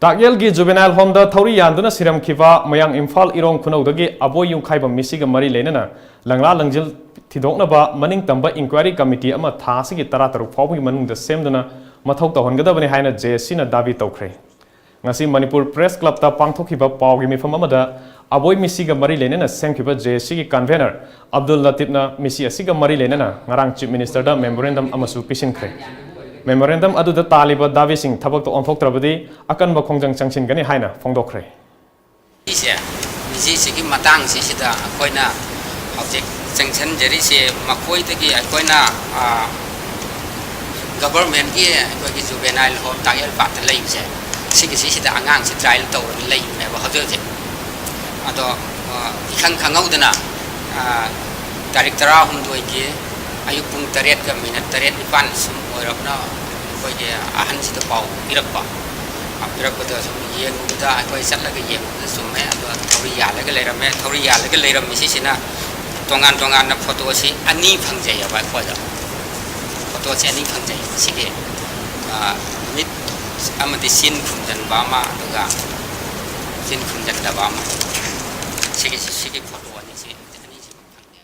ꯇꯥꯛꯌꯦꯜꯒꯤ ꯖꯨꯕꯦꯅꯥꯏꯜ ꯍꯣꯝꯗ ꯊꯧꯔꯤ ꯌꯥꯟꯗꯨꯅ ꯁꯤꯔꯝꯈꯤꯕ ꯃꯌꯥꯡ ꯏꯝꯐꯥꯜ ꯏꯔꯣꯡ ꯈꯨꯅꯧꯗꯒꯤ ꯑꯕꯣꯏ ꯌꯨꯝꯈꯥꯏꯕꯝ ꯃꯤꯁꯤꯒ ꯃꯔꯤ ꯂꯩꯅꯅ ꯂꯪꯂꯥ ꯂꯪꯖꯤꯜ ꯊꯤꯗꯣꯛꯅꯕ ꯃꯅꯤꯡ ꯇꯝꯕ ꯏꯟꯀ꯭ꯋꯥꯏꯔꯤ ꯀꯃꯤꯇꯤ ꯑꯃ ꯊꯥ ꯑꯁꯤꯒꯤ ꯇꯔꯥꯇꯔꯨꯛ ꯐꯥꯎꯕꯒꯤ ꯃꯅꯨꯡꯗ ꯁꯦꯝꯗꯨꯅ ꯃꯊꯧ ꯇꯧꯍꯟꯒꯗꯕꯅꯤ ꯍꯥꯏꯅ ꯖꯦ ꯑꯦꯁ ꯁꯤꯅ ꯗꯥꯕꯤ ꯇꯧꯈ꯭ꯔꯦ꯫ ꯉꯁꯤ ꯃꯅꯤꯄꯨꯔ ꯄ꯭ꯔꯦꯁ ꯀ꯭ꯂꯕꯇ ꯄꯥꯡꯊꯣꯛꯈꯤꯕ ꯄꯥꯎꯒꯤ ꯃꯤꯐꯝ ꯑꯃꯗ ꯑꯕꯣꯏ ꯃꯤꯁꯤꯒ ꯃꯔꯤ ꯂꯩꯅꯅ ꯁꯦꯝꯈꯤꯕ ꯖꯦ ꯑꯦꯁ ꯁꯤꯒꯤ ꯀꯟꯚꯦꯅꯔ ꯑꯕꯗꯨꯜ ꯂꯇꯤꯐꯅ ꯃꯤꯁꯤ ꯑꯁꯤꯒ ꯃꯔꯤ ꯂꯩꯅꯅ ꯉꯔꯥꯡ ꯆꯤꯐ ꯃꯤꯅꯤꯁꯇꯔꯗ ꯃꯦꯃꯣꯔꯦꯟꯗꯝ ꯑꯃꯁꯨ ꯄꯤꯁꯤꯟꯈ꯭ꯔꯦ꯫ ꯃꯦꯃꯣꯔꯦꯟꯗꯝ ꯑꯗꯨꯗ ꯇꯥꯜꯂꯤꯕ ꯗꯥꯕꯤꯁꯤꯡ ꯊꯕꯛꯇ ꯑꯣꯟꯊꯣꯛꯇ꯭ꯔꯕꯗꯤ ꯑꯀꯟꯕ ꯈꯣꯡꯖꯪ ꯆꯪꯁꯤꯟꯒꯅꯤ ꯍꯥꯏꯅ ꯐꯣꯡꯗꯣꯛꯈ꯭ꯔꯦ꯫ ꯁꯤꯁꯦ, ꯃꯤꯁꯤꯁꯤꯒꯤ ꯃꯇꯥꯡꯁꯤꯁꯤꯗ ꯑꯩꯈꯣꯏꯅ ꯍꯧꯖꯤꯛ ꯆꯪꯁꯤꯟꯖꯔꯤꯁꯦ, ꯃꯈꯣꯏꯗꯒꯤ ꯑꯩꯈꯣꯏꯅ, ꯑ, ꯒꯚꯔꯟꯃꯦꯟꯠꯀꯤ ꯑꯩꯈꯣꯏꯒꯤ ꯖꯨꯕꯦꯅꯥꯏꯜ ꯍꯣꯝ ꯇꯥꯛꯌꯦꯜ ꯄꯥꯠꯇ ꯂꯩꯕꯁꯦ, ꯁꯤꯒꯤꯁꯤꯁꯤꯗ ꯑꯉꯥꯡꯁꯤ ꯇ꯭ꯔꯥꯏꯌꯦꯜ ꯇꯧꯔꯒ ꯂꯩꯕꯅꯦꯕ ꯍꯧꯖꯤꯛ ꯍꯧꯖꯤꯛ꯫ ꯑꯗꯣ, ꯑ, ꯏꯈꯪ ꯈꯪꯍꯧꯗꯅ, ꯑ, ꯇꯥꯔꯤꯛ ꯇꯔꯥꯍꯨꯝꯗꯣꯏꯒꯤ ꯑꯌꯨꯛ ꯄꯨꯡ ꯇꯔꯦꯠꯀ ꯃꯤꯅꯠ ꯇꯔꯦꯠ ꯅꯤꯄꯥꯟ ꯁꯨꯝ ꯑꯣꯏꯔꯞꯅ ꯑꯩꯈꯣꯏꯒꯤ ꯑꯍꯟꯁꯤꯗ ꯄꯥꯎ ꯄꯤꯔꯛꯄ꯫ ꯑ, ꯄꯤꯔꯛꯄꯗ ꯁꯨꯝ ꯌꯦꯡꯕꯗ, ꯑꯩꯈꯣꯏ ꯆꯠꯂꯒ ꯌꯦꯡꯕꯗ ꯆꯨꯝꯃꯦ꯫ ꯑꯗꯣ ꯊꯧꯔꯤ ꯌꯥꯜꯂꯒ ꯂꯩꯔꯝꯃꯦ꯫ ꯊꯧꯔꯤ ꯌꯥꯜꯂꯒ ꯂꯩꯔꯝꯃꯤꯁꯤꯁꯤꯅ ꯇꯣꯉꯥꯟ ꯇꯣꯉꯥꯟꯅ ꯐꯣꯇꯣꯁꯤ ꯑꯅꯤ ꯐꯪꯖꯩꯑꯕ ꯑꯩꯈꯣꯏꯗ꯫ ꯐꯣꯇꯣꯁꯤ ꯑꯅꯤ ꯐꯪꯖꯩ꯫ ꯁꯤꯒꯤ, ꯑ, ꯃꯤꯠ ꯑꯃꯗꯤ ꯆꯤꯟ ꯈꯨꯝꯖꯤꯟꯕ ꯑꯃ, ꯑꯗꯨꯒ ꯆꯤꯟ ꯈꯨꯝꯖꯤꯟꯗꯕ ꯑꯃ꯫ ꯁꯤꯒꯤ, ꯁꯤꯒꯤ ꯐꯣꯇꯣ ꯑꯅꯤꯁꯤ, ꯑꯅꯤꯁꯤ ꯐꯪꯉꯦ꯫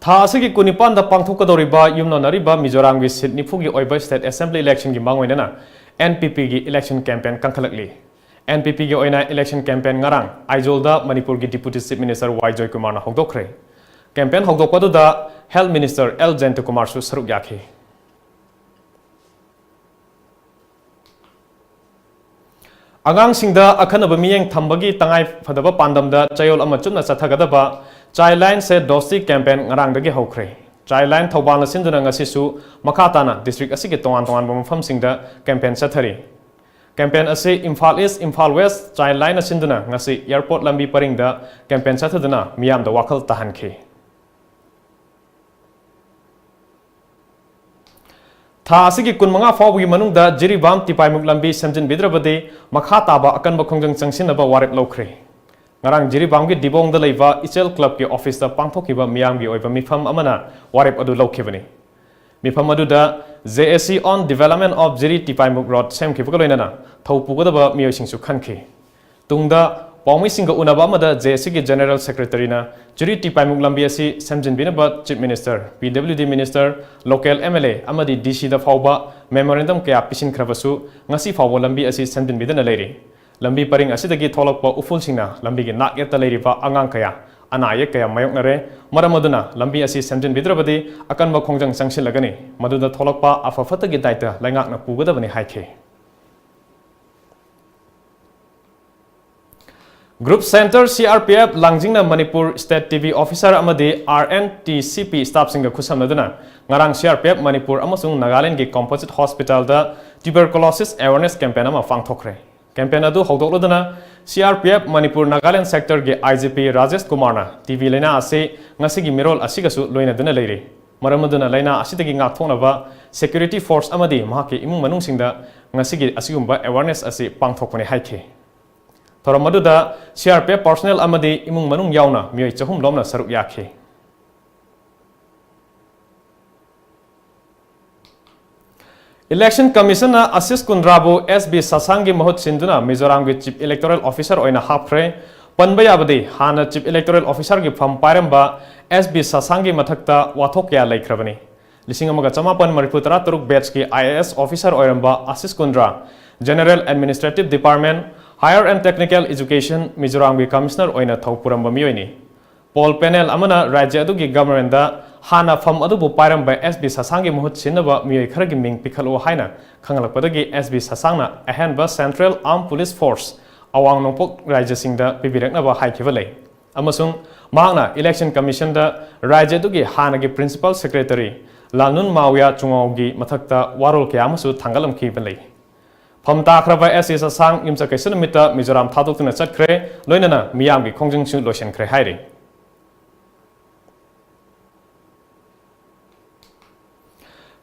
ꯊꯥ ꯑꯁꯤꯒꯤ ꯀꯨꯟꯅꯤꯄꯥꯟꯗ ꯄꯥꯡꯊꯣꯛꯀꯗꯧꯔꯤꯕ ꯌꯨꯝꯂꯣꯟꯅꯔꯤꯕ ꯃꯤꯖꯣꯔꯥꯝꯒꯤ ꯁꯤꯠ ꯅꯤꯐꯨꯒꯤ ꯑꯣꯏꯕ state assembly electionꯒꯤ ꯃꯥꯡꯑꯣꯏꯅꯅ N P Pꯒꯤ election campaign ꯀꯟꯈꯠꯂꯛꯂꯤ꯫ N P Pꯒꯤ ꯑꯣꯏꯅ election campaign ꯉꯔꯥꯡ ꯑꯥꯏꯖꯣꯜꯗ ꯃꯅꯤꯄꯨꯔꯒꯤ Deputy Chief Minister ꯋꯥꯏ ꯖꯣꯏꯀꯨꯃꯥꯔꯅ ꯍꯧꯗꯣꯛꯈ꯭ꯔꯦ꯫ Campaign ꯍꯧꯗꯣꯛꯄꯗꯨꯗ Health Minister ꯑꯦꯜ ꯖꯌꯟꯇꯀꯨꯃꯥꯔꯁꯨ ꯁꯔꯨꯛ ꯌꯥꯈꯤ꯫ ꯑꯉꯥꯡꯁꯤꯡꯗ ꯑꯈꯟꯅꯕ ꯃꯤꯠꯌꯦꯡ ꯊꯝꯕꯒꯤ ꯇꯉꯥꯏ ꯐꯗꯕ ꯄꯥꯟꯗꯝꯗ ꯆꯌꯣꯜ ꯑꯃ ꯆꯨꯞꯅ ꯆꯠꯊꯒꯗꯕ Childline Se Dosti campaign ꯉꯔꯥꯡꯗꯒꯤ ꯍꯧꯈ꯭ꯔꯦ꯫ Childline ꯊꯧꯕꯥꯜꯅ ꯁꯤꯟꯗꯨꯅ ꯉꯁꯤꯁꯨ ꯃꯈꯥ ꯇꯥꯅ district ꯑꯁꯤꯒꯤ ꯇꯣꯉꯥꯟ ꯇꯣꯉꯥꯟꯕ ꯃꯐꯝꯁꯤꯡꯗ campaign ꯆꯠꯊꯔꯤ꯫ Campaign ꯑꯁꯤ ꯏꯝꯐꯥꯜ East, ꯏꯝꯐꯥꯜ West Childlineꯅ ꯁꯤꯟꯗꯨꯅ ꯉꯁꯤ airport ꯂꯝꯕꯤ ꯄꯔꯤꯡꯗ campaign ꯆꯠꯊꯗꯨꯅ ꯃꯤꯌꯥꯝꯗ ꯋꯥꯈꯜ ꯇꯥꯍꯟꯈꯤ꯫ ꯊꯥ ꯑꯁꯤꯒꯤ ꯀꯨꯟꯃꯉꯥ ꯐꯥꯎꯕꯒꯤ ꯃꯅꯨꯡꯗ ꯖꯤꯔꯤꯕꯥꯝ ꯇꯤꯄꯥꯏꯃꯨꯛ ꯂꯝꯕꯤ ꯁꯦꯝꯖꯤꯟꯕꯤꯗ꯭ꯔꯕꯗꯤ ꯃꯈꯥ ꯇꯥꯕ ꯑꯀꯟꯕ ꯈꯣꯡꯖꯪ ꯆꯪꯁꯤꯟꯅꯕ ꯋꯥꯔꯦꯞ ꯂꯧꯈ꯭ꯔꯦ꯫ ꯉꯔꯥꯡ ꯖꯤꯔꯤꯕꯥꯝꯒꯤ ꯗꯤꯕꯣꯡꯗ ꯂꯩꯕ ꯏꯆꯦꯜ clubꯀꯤ officeꯇ ꯄꯥꯡꯊꯣꯛꯈꯤꯕ ꯃꯤꯌꯥꯝꯒꯤ ꯑꯣꯏꯕ ꯃꯤꯐꯝ ꯑꯃꯅ ꯋꯥꯔꯦꯞ ꯑꯗꯨ ꯂꯧꯈꯤꯕꯅꯤ꯫ ꯃꯤꯐꯝ ꯑꯗꯨꯗ J A C on Development of Jiri ꯇꯤꯄꯥꯏꯃꯨꯛ Road ꯁꯦꯝꯈꯤꯕꯒ ꯂꯣꯏꯅꯅ ꯊꯧ ꯄꯨꯒꯗꯕ ꯃꯤꯑꯣꯏꯁꯤꯡꯁꯨ ꯈꯟꯈꯤ꯫ ꯇꯨꯡꯗ ꯄꯥꯎꯃꯤꯁꯤꯡꯒ ꯎꯅꯕ ꯑꯃꯗ J A C ꯒꯤ General Secretary ꯅ ꯖꯤꯔꯤ ꯇꯤꯄꯥꯏꯃꯨꯛ ꯂꯝꯕꯤ ꯑꯁꯤ ꯁꯦꯝꯖꯤꯟꯕꯤꯅꯕ Chief Minister, P W D Minister, local M L A ꯑꯃꯗꯤ D C ꯗ ꯐꯥꯎꯕ memorandum ꯀꯌꯥ ꯄꯤꯁꯤꯟꯈ꯭ꯔꯕꯁꯨ ꯉꯁꯤ ꯐꯥꯎꯕ ꯂꯝꯕꯤ ꯑꯁꯤ ꯁꯦꯝꯖꯤꯟꯕꯤꯗꯅ ꯂꯩꯔꯤ꯫ ꯂꯝꯕꯤ ꯄꯔꯤꯡ ꯑꯁꯤꯗꯒꯤ ꯊꯣꯛꯂꯛꯄ ꯎꯐꯨꯜꯁꯤꯡꯅ ꯂꯝꯕꯤꯒꯤ ꯅꯥꯛ ꯌꯦꯠꯇ ꯂꯩꯔꯤꯕ ꯑꯉꯥꯡ ꯀꯌꯥ ꯑꯅꯥ ꯑꯌꯦꯛ ꯀꯌꯥ ꯃꯥꯌꯣꯛꯅꯔꯦ꯫ ꯃꯔꯝ ꯑꯗꯨꯅ ꯂꯝꯕꯤ ꯑꯁꯤ ꯁꯦꯝꯖꯤꯟꯕꯤꯗ꯭ꯔꯕꯗꯤ ꯑꯀꯟꯕ ꯈꯣꯡꯖꯪ ꯆꯪꯁꯤꯜꯂꯒꯅꯤ꯫ ꯃꯗꯨꯗ ꯊꯣꯛꯂꯛꯄ ꯑꯐ ꯐꯠꯇꯒꯤ ꯗꯥꯏꯇ ꯂꯩꯉꯥꯛꯅ ꯄꯨꯒꯗꯕꯅꯤ ꯍꯥꯏꯈꯤ꯫ Group Center C R P F ꯂꯥꯡꯖꯤꯡꯅ Manipur State T B Officer ꯑꯃꯗꯤ R N T C P staffꯁꯤꯡꯒ ꯈꯨꯠꯁꯝꯅꯗꯨꯅ ꯉꯔꯥꯡ C R P F Manipur ꯑꯃꯁꯨꯡ ꯅꯥꯒꯥꯂꯦꯟꯒꯤ Composite Hospitalꯗ tuberculosis awareness campaign ꯑꯃ ꯄꯥꯡꯊꯣꯛꯈ꯭ꯔꯦ꯫ Campaign ꯑꯗꯨ ꯍꯧꯗꯣꯛꯂꯗꯨꯅ C R P F Manipur Nagaland sectorꯒꯤ I G P Rajesh ꯀꯨꯃꯥꯔꯅ T B ꯂꯥꯏꯅꯥ ꯑꯁꯤ ꯉꯁꯤꯒꯤ ꯃꯤꯔꯣꯜ ꯑꯁꯤꯒꯁꯨ ꯂꯣꯏꯅꯗꯨꯅ ꯂꯩꯔꯤ꯫ ꯃꯔꯝ ꯑꯗꯨꯅ ꯂꯥꯏꯅꯥ ꯑꯁꯤꯗꯒꯤ ꯉꯥꯛꯊꯣꯛꯅꯕ security force ꯑꯃꯗꯤ ꯃꯍꯥꯛꯀꯤ ꯏꯃꯨꯡ ꯃꯅꯨꯡꯁꯤꯡꯗ ꯉꯁꯤꯒꯤ ꯑꯁꯤꯒꯨꯝꯕ awareness ꯑꯁꯤ ꯄꯥꯡꯊꯣꯛꯄꯅꯤ ꯍꯥꯏꯈꯤ꯫ ꯊꯧꯔꯝ ꯑꯗꯨꯗ C R P F personnel ꯑꯃꯗꯤ ꯏꯃꯨꯡ ꯃꯅꯨꯡ ꯌꯥꯎꯅ ꯃꯤꯑꯣꯏ ꯆꯍꯨꯝ ꯂꯣꯝꯅ ꯁꯔꯨꯛ ꯌꯥꯈꯤ꯫ Election Commissionꯅ ꯑꯁꯤꯁ ꯀꯨꯟꯗ꯭ꯔꯥꯕꯨ S B ꯁꯁꯥꯡꯒꯤ ꯃꯍꯨꯠ ꯁꯤꯟꯗꯨꯅ ꯃꯤꯖꯣꯔꯥꯝꯒꯤ Chief Electoral Officer ꯑꯣꯏꯅ ꯍꯥꯞꯈ꯭ꯔꯦ꯫ ꯄꯟꯕ ꯌꯥꯕꯗꯤ, ꯍꯥꯟꯅ Chief Electoral Officerꯒꯤ ꯐꯝ ꯄꯥꯏꯔꯝꯕ S B ꯁꯁꯥꯡꯒꯤ ꯃꯊꯛꯇ ꯋꯥꯊꯣꯛ ꯀꯌꯥ ꯂꯩꯈ꯭ꯔꯕꯅꯤ꯫ ꯂꯤꯁꯤꯡ ꯑꯃꯒ ꯆꯃꯥꯄꯟ ꯃꯔꯤꯐꯨ ꯇꯔꯥ ꯇꯔꯨꯛ batchꯀꯤ I A S officer ꯑꯣꯏꯔꯝꯕ ꯑꯁꯤꯁ ꯀꯨꯟꯗ꯭ꯔꯥ General Administrative Department, Higher and Technical Education, ꯃꯤꯖꯣꯔꯥꯝꯒꯤ Commissioner ꯑꯣꯏꯅ ꯊꯧ ꯄꯨꯔꯝꯕ ꯃꯤꯑꯣꯏꯅꯤ꯫ Poll panel ꯑꯃꯅ ꯔꯥꯖ꯭ꯌ ꯑꯗꯨꯒꯤ Governmentꯗ ꯍꯥꯟꯅ ꯐꯝ ꯑꯗꯨꯕꯨ ꯄꯥꯏꯔꯝꯕ S B ꯁꯁꯥꯡꯒꯤ ꯃꯍꯨꯠ ꯁꯤꯟꯅꯕ ꯃꯤꯑꯣꯏ ꯈꯔꯒꯤ ꯃꯤꯡ ꯄꯤꯈꯠꯂꯛꯎ ꯍꯥꯏꯅ ꯈꯪꯍꯜꯂꯛꯄꯗꯒꯤ S B ꯁꯁꯥꯡꯅ ꯑꯍꯦꯟꯕ Central Armed Police Force ꯑꯋꯥꯡ ꯅꯣꯡꯄꯣꯛ ꯔꯥꯖ꯭ꯌꯁꯤꯡꯗ ꯄꯤꯕꯤꯔꯛꯅꯕ ꯍꯥꯏꯈꯤꯕ ꯂꯩ꯫ ꯑꯃꯁꯨꯡ ꯃꯍꯥꯛꯅ Election Commissionꯗ ꯔꯥꯖ꯭ꯌ ꯑꯗꯨꯒꯤ ꯍꯥꯟꯅꯒꯤ Principal Secretary ꯂꯥꯜꯅꯨꯟ ꯃꯥꯋꯤꯌꯥ ꯆꯨꯉꯥꯎꯒꯤ ꯃꯊꯛꯇ ꯋꯥꯔꯣꯜ ꯀꯌꯥ ꯑꯃꯁꯨ ꯊꯥꯡꯒꯠꯂꯝꯈꯤꯕ ꯂꯩ꯫ ꯐꯝ ꯇꯥꯈ꯭ꯔꯕ S B ꯁꯁꯥꯡ ꯌꯨꯝꯁꯀꯩꯁ ꯅꯨꯃꯤꯠꯇ ꯃꯤꯖꯣꯔꯥꯝ ꯊꯥꯗꯣꯛꯇꯨꯅ ꯆꯠꯈ꯭ꯔꯦ, ꯂꯣꯏꯅꯅ ꯃꯤꯌꯥꯝꯒꯤ ꯈꯣꯡꯖꯪꯁꯨ ꯂꯣꯏꯁꯤꯟꯈ꯭ꯔꯦ ꯍꯥꯏꯔꯤ꯫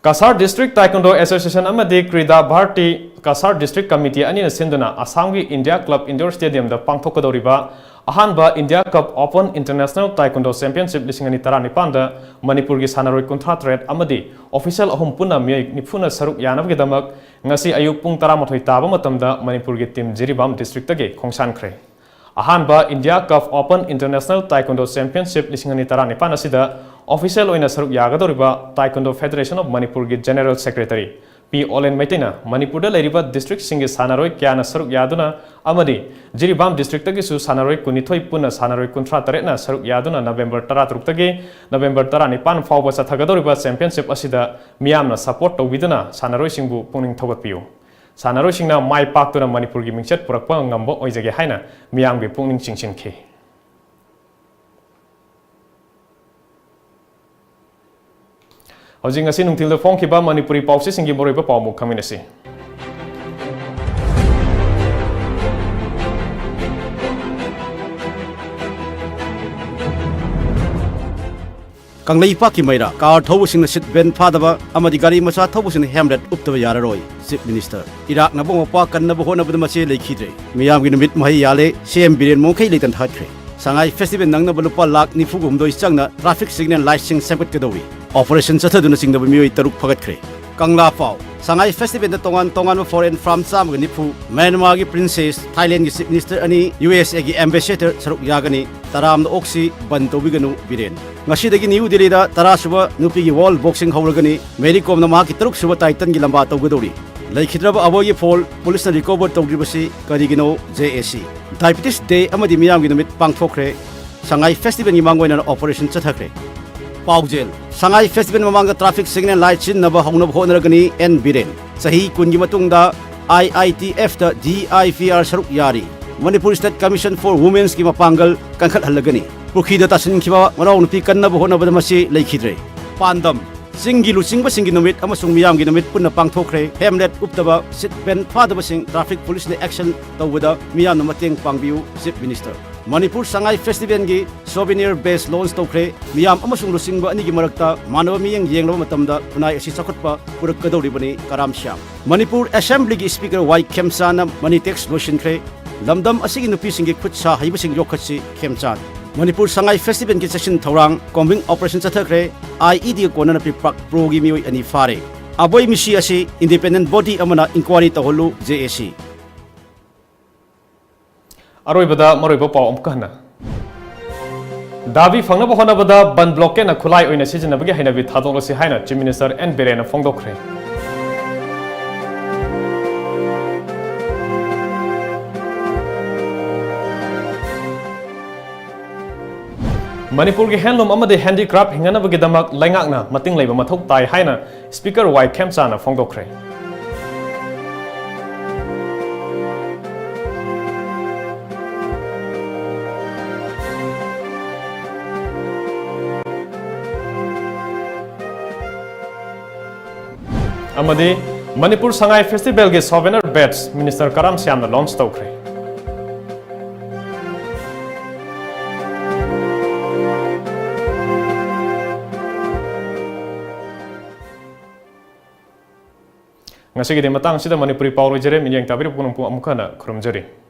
ꯀꯁꯥꯔ District Taekwondo Association ꯑꯃꯗꯤ ꯀ꯭ꯔꯤꯗꯥ ꯚꯥꯔꯇꯤ ꯀꯁꯥꯔ District Committee ꯑꯅꯤꯅ ꯁꯤꯟꯗꯨꯅ ꯑꯁꯥꯝꯒꯤ India Club Indoor Stadiumꯗ ꯄꯥꯡꯊꯣꯛꯀꯗꯧꯔꯤꯕ ꯑꯍꯥꯟꯕ India Cup Open International Taekwondo Championship ꯂꯤꯁꯤꯡ ꯑꯅꯤ ꯇꯔꯥꯅꯤꯄꯥꯟꯗ ꯃꯅꯤꯄꯨꯔꯒꯤ ꯁꯥꯟꯅꯔꯣꯏ ꯀꯨꯟꯊ꯭ꯔꯥ ꯇꯔꯦꯠ ꯑꯃꯗꯤ official ꯑꯍꯨꯝ ꯄꯨꯟꯅ ꯃꯤꯑꯣꯏ ꯅꯤꯐꯨꯅ ꯁꯔꯨꯛ ꯌꯥꯅꯕꯒꯤꯗꯃꯛ ꯉꯁꯤ ꯑꯌꯨꯛ ꯄꯨꯡ ꯇꯔꯥꯃꯥꯊꯣꯏ ꯇꯥꯕ ꯃꯇꯝꯗ ꯃꯅꯤꯄꯨꯔꯒꯤ team ꯖꯤꯔꯤꯕꯥꯝ districtꯇꯒꯤ ꯈꯣꯡꯁꯥꯟꯈ꯭ꯔꯦ꯫ ꯑꯍꯥꯟꯕ India Cup Open International Taekwondo Championship ꯂꯤꯁꯤꯡ ꯑꯅꯤ ꯇꯔꯥꯅꯤꯄꯥꯟ ꯑꯁꯤꯗ official ꯑꯣꯏꯅ ꯁꯔꯨꯛ ꯌꯥꯒꯗꯧꯔꯤꯕ Taekwondo Federation of Manipurꯒꯤ General Secretary ꯄꯤ ꯑꯣꯂꯦꯟ ꯃꯩꯇꯩꯅ ꯃꯅꯤꯄꯨꯔꯗ ꯂꯩꯔꯤꯕ districtꯁꯤꯡꯒꯤ ꯁꯥꯟꯅꯔꯣꯏ ꯀꯌꯥꯅ ꯁꯔꯨꯛ ꯌꯥꯗꯨꯅ ꯑꯃꯗꯤ ꯖꯤꯔꯤꯕꯥꯝ districtꯇꯒꯤꯁꯨ ꯁꯥꯟꯅꯔꯣꯏ ꯀꯨꯟꯅꯤꯊꯣꯏ ꯄꯨꯟꯅ ꯁꯥꯟꯅꯔꯣꯏ ꯀꯨꯟꯊ꯭ꯔꯥ ꯇꯔꯦꯠꯅ ꯁꯔꯨꯛ ꯌꯥꯗꯨꯅ November ꯇꯔꯥꯇꯔꯨꯛꯇꯒꯤ November ꯇꯔꯥꯅꯤꯄꯥꯟ ꯐꯥꯎꯕ ꯆꯠꯊꯒꯗꯧꯔꯤꯕ championship ꯑꯁꯤꯗ ꯃꯤꯌꯥꯝꯅ support ꯇꯧꯕꯤꯗꯨꯅ ꯁꯥꯟꯅꯔꯣꯏꯁꯤꯡꯕꯨ ꯄꯨꯛꯅꯤꯡ ꯊꯧꯒꯠꯄꯤꯌꯨ꯫ ꯁꯥꯟꯅꯔꯣꯏꯁꯤꯡꯅ ꯃꯥꯏ ꯄꯥꯛꯇꯨꯅ ꯃꯅꯤꯄꯨꯔꯒꯤ ꯃꯤꯡꯆꯠ ꯄꯨꯔꯛꯄ ꯉꯝꯕ ꯑꯣꯏꯖꯒꯦ ꯍꯥꯏꯅ ꯃꯤꯌꯥꯝꯒꯤ ꯄꯨꯛꯅꯤꯡ ꯆꯤꯡꯁꯤꯟꯈꯤ꯫ ꯍꯧꯖꯤꯛ ꯉꯁꯤ ꯅꯨꯡꯊꯤꯜꯗ ꯐꯣꯡꯈꯤꯕ ꯃꯅꯤꯄꯨꯔꯤ ꯄꯥꯎꯆꯦꯁꯤꯡꯒꯤ ꯃꯔꯨꯑꯣꯏꯕ ꯄꯥꯎ ꯑꯃꯨꯛ ꯈꯪꯃꯤꯟꯅꯁꯤ꯫ ꯀꯪꯂꯩꯄꯥꯛꯀꯤ ꯃꯩꯔꯥ, car ꯊꯧꯕꯁꯤꯡꯅ seat belt ꯐꯥꯗꯕ ꯑꯃꯗꯤ ꯒꯥꯔꯤ ꯃꯆꯥ ꯊꯧꯕꯁꯤꯡꯅ helmet ꯎꯞꯇꯕ ꯌꯥꯔꯔꯣꯏ, Chief Minister꯫ ꯏꯔꯥꯛꯅꯕ ꯃꯄꯥ ꯀꯟꯅꯕ ꯍꯣꯠꯅꯕꯗ ꯃꯆꯦ ꯂꯩꯈꯤꯗ꯭ꯔꯦ꯫ ꯃꯤꯌꯥꯝꯒꯤ ꯅꯨꯃꯤꯠ ꯃꯍꯩ ꯌꯥꯜꯂꯦ, ꯁꯤ ꯑꯦꯝ ꯕꯤꯔꯦꯟ ꯃꯣꯡꯈꯩ ꯂꯩꯇꯅ ꯊꯥꯒꯠꯈ꯭ꯔꯦ꯫ ꯁꯉꯥꯏ festival ꯅꯪꯅꯕ ꯂꯨꯄꯥ ꯂꯥꯈ ꯅꯤꯐꯨꯒ ꯍꯨꯝꯗꯣꯏ ꯆꯪꯅ traffic signal light ꯁꯤꯡ ꯁꯦꯝꯒꯠꯀꯗꯧꯔꯤ꯫ Operation ꯆꯠꯊꯗꯨꯅ ꯆꯤꯡꯅꯕ ꯃꯤꯑꯣꯏ ꯇꯔꯨꯛ ꯐꯒꯠꯈ꯭ꯔꯦ꯫ ꯀꯪꯂꯥ ꯄꯥꯎ꯫ ꯁꯉꯥꯏ festival ꯗ ꯇꯣꯉꯥꯟ ꯇꯣꯉꯥꯟꯕ foreign farm ꯆꯥꯝꯃꯒ ꯅꯤꯐꯨ, ꯃ꯭ꯌꯥꯟꯃꯥꯔꯒꯤ princess, ꯊꯥꯏꯂꯦꯟꯒꯤ Chief Minister ꯑꯅꯤ, ꯌꯨ ꯑꯦꯁ ꯑꯦ ꯒꯤ ambassador ꯁꯔꯨꯛ ꯌꯥꯒꯅꯤ꯫ ꯇꯔꯥꯝꯅ ꯑꯣꯛꯁꯤ ꯕꯟ ꯇꯧꯕꯤꯒꯅꯨ ꯕꯤꯔꯦꯟ꯫ ꯉꯁꯤꯗꯒꯤ ꯅ꯭ꯌꯨ ꯗꯤꯜꯂꯤꯗ ꯇꯔꯥ ꯁꯨꯕ ꯅꯨꯄꯤꯒꯤ World Boxing ꯍꯧꯔꯒꯅꯤ꯫ ꯃꯦꯔꯤ ꯀꯣꯝꯅ ꯃꯍꯥꯛꯀꯤ ꯇꯔꯨꯛ ꯁꯨꯕ title ꯒꯤ ꯂꯝꯕꯥ ꯇꯧꯒꯗꯧꯔꯤ꯫ ꯂꯩꯈꯤꯗ꯭ꯔꯕ ꯑꯕꯣꯏꯒꯤ ꯐꯣꯜ ꯄꯨꯂꯤꯁꯅ recover ꯇꯧꯗ꯭ꯔꯤꯕꯁꯤ ꯀꯔꯤꯒꯤꯅꯣ? ꯖꯦ ꯑꯦ ꯁꯤ꯫ Diabetes Day ꯑꯃꯗꯤ ꯃꯤꯌꯥꯝꯒꯤ ꯅꯨꯃꯤꯠ ꯄꯥꯡꯊꯣꯛꯈ꯭ꯔꯦ꯫ ꯁꯉꯥꯏ festival ꯒꯤ ꯃꯥꯡꯑꯣꯏꯅꯅ operation ꯆꯠꯊꯈ꯭ꯔꯦ꯫ ꯄꯥꯎꯖꯦꯜ: ꯁꯉꯥꯏ festival ꯃꯃꯥꯡꯗ traffic signal light ꯁꯤꯖꯤꯟꯅꯕ ꯍꯧꯅꯕ ꯍꯣꯠꯅꯔꯒꯅꯤ, ꯑꯦꯟ ꯕꯤꯔꯦꯟ꯫ ꯆꯍꯤ ꯀꯨꯟꯒꯤ ꯃꯇꯨꯡꯗ ꯑꯥꯏ ꯑꯥꯏ ꯇꯤ ꯑꯦꯐ ꯇ ꯗꯤ ꯑꯥꯏ ꯄꯤ ꯑꯥꯔ ꯁꯔꯨꯛ ꯌꯥꯔꯤ꯫ Manipur State Commission for Women's ꯀꯤ ꯃꯄꯥꯡꯒꯜ ꯀꯟꯈꯠꯍꯜꯂꯒꯅꯤ꯫ ꯄꯨꯈ꯭ꯔꯤꯗ ꯇꯥꯁꯤꯟꯈꯤꯕ ꯃꯅꯥꯎꯅꯨꯄꯤ ꯀꯟꯅꯕ ꯍꯣꯠꯅꯕꯗ ꯃꯆꯦ ꯂꯩꯈꯤꯗ꯭ꯔꯦ꯫ ꯄꯥꯟꯗꯝ: ꯆꯤꯡꯒꯤ ꯂꯨꯆꯤꯡꯕꯁꯤꯡꯒꯤ ꯅꯨꯃꯤꯠ ꯑꯃꯁꯨꯡ ꯃꯤꯌꯥꯝꯒꯤ ꯅꯨꯃꯤꯠ ꯄꯨꯟꯅ ꯄꯥꯡꯊꯣꯛꯈ꯭ꯔꯦ꯫ Helmet ꯎꯞꯇꯕ, seat belt ꯐꯥꯗꯕꯁꯤꯡ traffic ꯄꯨꯂꯤꯁꯅ action ꯇꯧꯕꯗ ꯃꯤꯌꯥꯝꯅ ꯃꯇꯦꯡ ꯄꯥꯡꯕꯤꯌꯨ, Chief Minister꯫ Manipur Sangai festival ꯒꯤ souvenir badge launch ꯇꯧꯈ꯭ꯔꯦ꯫ ꯃꯤꯌꯥꯝ ꯑꯃꯁꯨꯡ ꯂꯨꯆꯤꯡꯕ ꯑꯅꯤꯒꯤ ꯃꯔꯛꯇ ꯃꯥꯟꯅꯕ ꯃꯤꯠꯌꯦꯡ ꯌꯦꯡꯂꯕ ꯃꯇꯝꯗ ꯈꯨꯟꯅꯥꯏ ꯑꯁꯤ ꯆꯥꯎꯈꯠꯄ ꯄꯨꯔꯛꯀꯗꯧꯔꯤꯕꯅꯤ, ꯀꯔꯥꯝ ꯁ꯭ꯌꯥꯝ꯫ ꯃꯅꯤꯄꯨꯔ Assembly ꯒꯤ Speaker ꯋꯥꯏ ꯈꯦꯝꯆꯥꯟꯅ money tax ꯂꯣꯏꯁꯤꯟꯈ꯭ꯔꯦ꯫ ꯂꯝꯗꯝ ꯑꯁꯤꯒꯤ ꯅꯨꯄꯤꯁꯤꯡꯒꯤ ꯈꯨꯠ ꯁꯥ ꯍꯩꯕꯁꯤꯡ ꯌꯣꯛꯈꯠꯁꯤ ꯈꯦꯝꯆꯥꯟ꯫ ꯃꯅꯤꯄꯨꯔ ꯁꯉꯥꯏ ꯐꯦꯁꯇꯤꯚꯦꯜꯒꯤ ꯆꯦꯛꯁꯤꯟ ꯊꯧꯔꯥꯡ, combing operation ꯆꯠꯊꯈ꯭ꯔꯦ꯫ IED ꯀꯣꯟꯅꯅ ꯄꯤꯛꯄ ꯄ꯭ꯔꯣꯒꯤ ꯃꯤꯑꯣꯏ ꯑꯅꯤ ꯐꯥꯔꯦ꯫ ꯑꯕꯣꯏ ꯃꯤꯁꯤ ꯑꯁꯤ independent body ꯑꯃꯅ inquiry ꯇꯧꯍꯜꯂꯨ, JAC꯫ ꯑꯔꯣꯏꯕꯗ ꯃꯔꯨꯑꯣꯏꯕ ꯄꯥꯎ ꯑꯃꯨꯛꯀ ꯍꯟꯅ꯫ ꯗꯥꯕꯤ ꯐꯪꯅꯕ ꯍꯣꯠꯅꯕꯗ ꯕꯟ ꯕ꯭ꯂꯣꯀꯦꯠꯅ ꯈꯨꯠꯂꯥꯏ ꯑꯣꯏꯅ ꯁꯤꯖꯤꯟꯅꯕꯒꯤ ꯍꯩꯅꯕꯤ ꯊꯥꯗꯣꯛꯂꯁꯤ ꯍꯥꯏꯅ Chief Minister ꯑꯦꯟ ꯕꯤꯔꯦꯟꯅ ꯐꯣꯡꯗꯣꯛꯈ꯭ꯔꯦ꯫ ꯃꯅꯤꯄꯨꯔꯒꯤ handloom ꯑꯃꯗꯤ handicraft ꯍꯤꯡꯅꯅꯕꯒꯤꯗꯃꯛ ꯂꯩꯉꯥꯛꯅ ꯃꯇꯤꯡ ꯂꯩꯕ ꯃꯊꯧ ꯇꯥꯏ ꯍꯥꯏꯅ Speaker ꯋꯥꯏ ꯈꯦꯝꯆꯥꯅ ꯐꯣꯡꯗꯣꯛꯈ꯭ꯔꯦ꯫ ꯑꯃꯗꯤ ꯃꯅꯤꯄꯨꯔ ꯁꯉꯥꯏ ꯐꯦꯁꯇꯤꯚꯦꯜꯒꯤ souvenir badge Minister ꯀꯔꯥꯝ ꯁ꯭ꯌꯥꯝꯅ launch ꯇꯧꯈ꯭ꯔꯦ꯫ ꯉꯁꯤꯒꯤꯗꯤ ꯃꯇꯥꯡ ꯑꯁꯤꯗ ꯃꯅꯤꯄꯨꯔꯤ ꯄꯥꯎ ꯂꯣꯏꯖꯔꯦ꯫ ꯃꯤꯠꯌꯦꯡ ꯇꯥꯕꯤꯔꯤꯕ ꯄꯨꯝꯅꯃꯛꯄꯨ ꯑꯃꯨꯛ ꯍꯟꯅ ꯈꯨꯔꯨꯝꯖꯔꯤ꯫